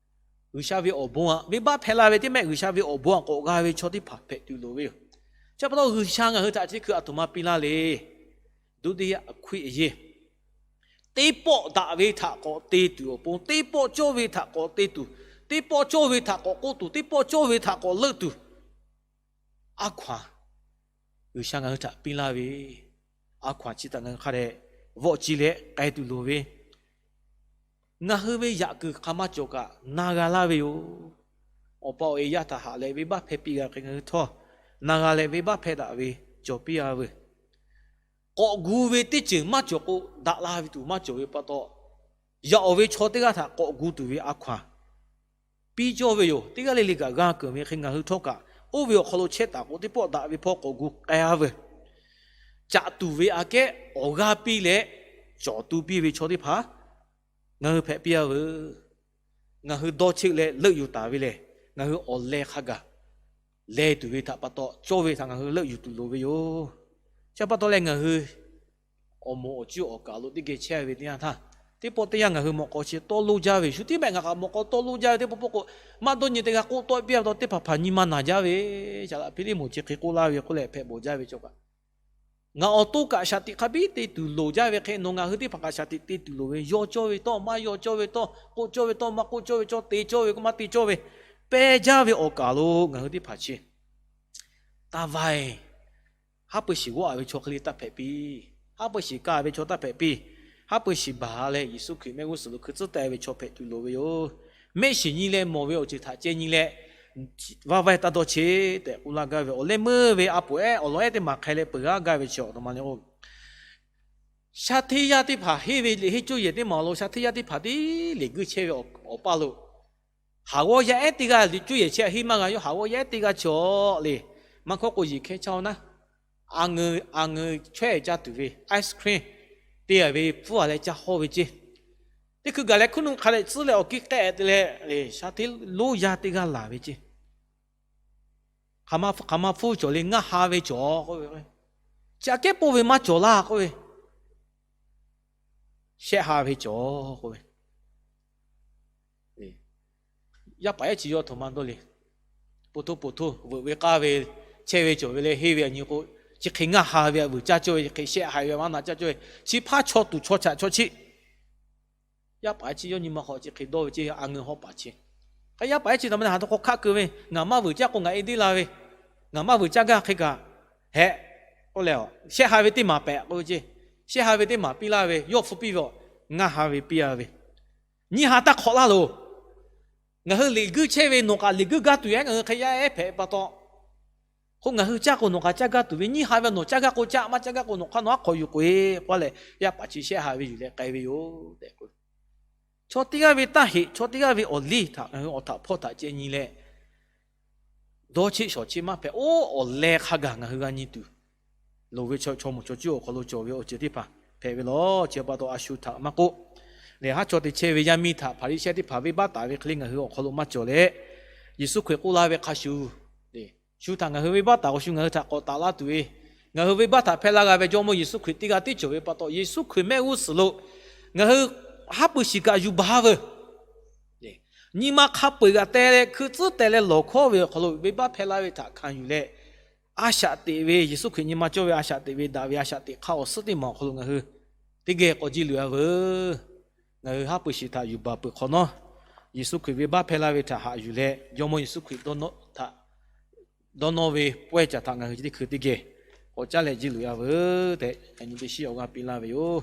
G'uiˬsha ve awˬ bon htaꞈ, venˇbaˆ hpehˇ laˇ ve teˇ mehˆ G'uiˬsha ve awˬ bon htaꞈ k'awꞈ g'a ve chaw teˇ hpaˍ hpehꞈ tuˬ loˍ ve yoˬ. Chi pa taw G'uiˬsha ngaˬ hui htaꞈ chi hkui a htoꞈ ma piˇ laˇ le. Duˇtiˇyaˆ aꞈ hkuiˆ aꞈ yeˇ, teˇ pawˆ daꞈ ve htaꞈ k'awꞈ te tuˬ awˬ pon, teˇ pawˆ cawˇ ve htaꞈ k'awꞈ te tuˬ, teˇ pawˆ cawˇ ve htaꞈ k'awꞈ k'oˆ tuˬ, teˇ pawˆ cawˇ ve htaꞈ k'awꞈ leuˆ tuˬ, a hkaw-anˬ G'uiˬsha ngaˬ hui htaꞈ piˇ laˇ ve, a hkaw-anˬ chi htaꞈ ngaˬ hui hk'a dehꞈ vawˆ ci leh k'ai tuˬ loˍ ve, ngaˬ hui ve yaꞈ kuiˬ hk'aˬ maˇ cawˬ kaꞈ na g'a laˇ ve yoˬ. Awˬ pa awˬ e yaˇ htaꞈ haꞈ leh venˇbaˆ hpehˇ piˇ g'a hk'e ngaˬ hui htawˇ, na g'a leh venˇbaˆ hpehˇ daꞈ ve cawˬ piˇ-a veuˬ. K'awꞈ gu ve teˇ ceuˬ maˇ cawˬ k'o, daꞈ la ve tuˬ maˇ cawˬ ve pa taw, yaꞈ awˬ ve chaw teˇ g'aˇ htaꞈ k'awꞈ gu tuˬ ve a hkaw-anˬ piˇ cawˇ ve yoˬ. Teˇ g'aˇ le le kaꞈ g'a keunˍ ve hk'e ngaˬ hui htawˇ kaꞈ, oˇ ve awˬ hk'aw lo chehˇ taˍ k'o, teˇ pawˆ daꞈ ve hpawˇ k'awꞈ gu k'ai-a veuˬ. Caꞈ tuˬ ve aꞈ kehˉ awˬ g'aˇ piˇ leh cawˬ tu piˇ ve chaw teˇ hpaˍ ngaˬ hui hpehꞈ piˇ-a veuˬ. Ngaˬ hui dawˇ cheˆ leh leuˆ yuˬ taˍ ve lehˬ, ngaˬ hui awˬ leh hk'a gaˬ leh tuˬ ve htaꞈ pa taw, cawˇ ve htaꞈ ngaˬ hui leuˆ yuˬ tuˬ loˍ ve yoˬ. Chi pa taw leh ngaˬ hui awˬ moˍ awˬ cuˇ awˬ kaˬ lo teˇ geh chehˇ ve teˇ yanˇ htaˇ, teˇ pawˆ teˇ yanˇ ngaˬ hui mawꞈ k'aw chi tawˇ lonˉ jaˇ ve, shu tiˉ mehˆ ngaˬ kaꞈ mawꞈ k'aw tawˇ lonˉ jaˇ ve teˇ pawˆ pawˆ k'o, maˇ dawˇ nyi teˇ g'aˇ k'oˆ tawˆ piˇ-a pa taw, teˇ hpaˍ hpaˍ nyi ma naˬ jaˇ ve, Shaˍlaꞈ Hpiˇliˇmonˍ chi hk'e k'oˆ laˇ ve k'oˆ leh hpehꞈ bawˬ jaˇ ve chaw kaꞈ, ngaˬ awˬ to kaꞈ shaˍ tiꞈ hk'a biˇ te tuˬ loˍ jaˇ ve hk'e, nawˬ ngaˬ hui teˇ hpaˍ kaꞈ shaˍ tiꞈ te tuˬ loˍ ve, yaw cawˇ ve tawˇ, maˇ yaw cawˇ ve tawˇ, k'oˆ cawˇ ve tawˇ, maˇ k'oˆ cawˇ ve cawˇ, te cawˇ ve k'o, maˇ te cawˇ ve, pehˇ jaˇ ve awˬ kaˬ lo ngaˬ hui teˇ hpaˍ chi taˇ vaiˇ. Haˉ pui shiˍ g'awˆ-a ve chaw hk'e le taˇ hpehꞈ piˇ. Haˉ pui shiˍ kaˇ ve chaw taˇ hpehꞈ piˇ. Haˉ pui shiˍ baˬ leh Yeˍsuˆ Hkriꞈ mehˆ g'uˇ suhˍ lo hkui tcuhˉ taˍ ve chaw hpehꞈ tuˬ loˍ ve yoˬ. Mehˆ shiˍ nyi leh mawˬ ve awˬ ceuˬ htaꞈ ceh nyi leh, vaˇ vaiˇ taˇ dawˇ cheˇ tehꞈ k'oˆ laˇ gaˇ ve awˬ leh meuˇ ve a poˍ ehˉ awˬ lawn ehˉ teˇ maˬ hk'ai leh peuˬ g'aˇ gaˇ ve chi awˬ htoꞈ ma le k'o, sha hteˇ yaˇ teˇ hpaˍ henˇ ve liꞈ henˇ cuˇ yehˬ teˇ maˬ lo sha hteˇ yaˇ teˇ hpaˍ tiˉ liꞈ guiˇ chehˇ ve awˬ paˇ lo, haˍ g'awˇ yaˇ ehˉ teˇ g'aˇ liꞈ cuˇ yehˬ chehˇ henˇ maˇ g'a yoˬ. Haˍ g'awˇ yaˇ ehˉ teˇ g'aˇ chaw le, maˇ hkawˇ k'o yeˬ hkehˇ caˇ-o naˉ, a ngeu chawehˇ caˇ tuˬ ve ice cream te-a ve pfuhˇ-a leh caˇ hawˇ ve ceˇ. Teˇ hkui gaˬ leh hkuiˉ nuˆ hk'a leh tcuhˉ leh awˬ kiˇ k'ehˆ te leh, sha hteˇ lonˉ yaˇ teˇ g'aˇ laˬ ve ceˇ. Hk'aˬ ma hpfuhˇ cawˬ le, ngaˇ ha ve cawˬ k'oˆ ve, chi aꞈ kehˉ pawˆ ve maˇ cawˬ laˇ k'oˆ ve, shehˆ ha ve cawˬ k'oˆ ve, yaˇ paˍ ehˉ chi yawˇ htoꞈ ma dawˇ le. Po htoˇ po htoˇ veuꞈ ve k'aˇ ve chehˇ ve cawˬ ve leh henˇ ve aꞈ nyi k'o, chi hk'e ngaˇ ha ve aꞈ vuiˬ caˇ cawˇ ve, chi hk'e shehˆ ha ve aꞈ maˇ na caˇ cawˇ ve, chi hpaˇ chaw tuˬ chaw chaꞈ chaw chi Yaˇ paˍ ehˉ chi yawˇ nyi ma hk'aw chi hk'e dawˇ ve ceˇ, a ngeu hawˉ paˍ chi. Hk'e yaˇ paˍ ehˉ chi taꞈ ma haˍ htaꞈ k'awꞈ hkaˆ keu ve, ngaˬ maˇ vuiˬ caˇ k'o ngaˬ e deˇ la ve, ngaˬ maˇ vuiˬ caˇ gaˇ hk'e kaꞈ, hehꞈ, k'oˆ leh, shehˆ ha ve teˇ maˍ pehꞈ k'oˆ ve ceˇ. Shehˆ ha ve teˇ maˍ piˇ laˇ ve, yawˇ hpfuhˇ piˇ ve, ngaˇ ha ve piˇ-a ve, nyiˇ ha taˇ hk'awꞈ laˇ loˬ. Ngaˬ hui liꞈ guiˇ chehˇ ve nawˬ kaꞈ liꞈ guiˇ gaˇ tuˬ ehˉ ngaˬ hui hk'e yaˇ ehˉ hpehꞈ pa taw, k'o ngaˬ hui caˇ k'o nawˬ kaꞈ caˇ gaˇ tuˬ ve, nyiˇ ha ve nawˬ caˇ gaˇ k'o caˇ, maˇ caˇ gaˇ k'o nawˬ hk'aˇ nawˬ aˉ hk'awꞈ yuˬ k'o-e k'oˆ leh, yaˇ paˍ chi shehˆ ha ve yuˬ leh k'ai ve yoˬ tehꞈ k'o, chaw teˇ g'aˇ ve taˇ heꞈ, chaw teˇ g'aˇ ve awˬ liˇ htaꞈ ngaˬ hui awˬ htaꞈ hpawˇ htaꞈ ceh nyi leh, dawˇ cheˆ shawˍ cheˆ maˇ hpehꞈ. Oˇ awˬ leh hk'a gaˬ ngaˬ hui g'a nyi tuˬ loˍ ve chaw, chaw moˍ chaw cuˇ awˬ hk'aw lo cawˬ ve awˬ ceuˬ teˇ hpaˍ hpehꞈ ve lawˬ. Chi pa taw a shu htaꞈ maˇ k'oˆ, lehˬ haˉ chaw te chehˇ ve yaˇ miˇ htaꞈ Hpaˍriˍsehˇ teˇ hpaˍ venˇbaˆ taˍ ve hk'e le ngaˬ hui awˬ hk'aw lo maˇ cawˬ leh, Yeˍsuˆ Hkriꞈ k'oˆ laˇ ve hk'a shuˍ, shu htaꞈ ngaˬ hui venˇbaˆ taˍ k'o shu ngaˬ hui htaꞈ k'awꞈ taˍ laˇ tuˬ ve, ngaˬ hui venˇbaˆ htaꞈ hpehˇ laˇ g'a ve Jawˇmawˇ Yeˍsuˆ Hkriꞈ teˇ g'aˇ tiˉ cawˬ ve pa taw, Yeˍsuˆ Hkriꞈ mehˆ g'uˇ suhˍ lo ngaˬ hui haˉ pui shiˍ kaꞈ yuˬ baˬ ve, nyi ma hk'a peu-eˬ g'aꞈ teh leh hkui tcuhˉ teh leh lawˬ hkawˉ ve awˬ hk'aw lo venˇbaˆ hpehˇ laˇ ve htaꞈ hkanˍ yuˬ leh, a shaꞈ teꞈ ve Yeˍsuˆ Hkriꞈ nyi ma cawˇ ve a shaꞈ teꞈ ve daꞈ ve a shaꞈ teꞈ hk'aˇ awˬ suhˉ teˇ maˬ awˬ hk'aw lo ngaˬ hui teˇ geh k'awꞈ jiˇ loꞈ-a veuˬ. Ngaˬ hui haˉ pui shiˍ htaꞈ yuˬ baˬ peuˬ hk'awꞈ nawˉ, Yeˍsuˆ Hkriꞈ venˇbaˆ hpehˇ laˇ ve htaꞈ haꞈ yuˬ leh, Jawˇmawˇ Yeˍsuˆ Hkriꞈ dawˇ nawˇ ve pawehˇ caˬ htaꞈ ngaˬ hui chi teˇ hkui teˇ geh k'awꞈ caˉ leh jiˇ loꞈ-a veuˬ tehꞈ, yaꞈ nyi teˇ shiˉ awˬ g'aˇ piˇ laˇ ve yoˬ.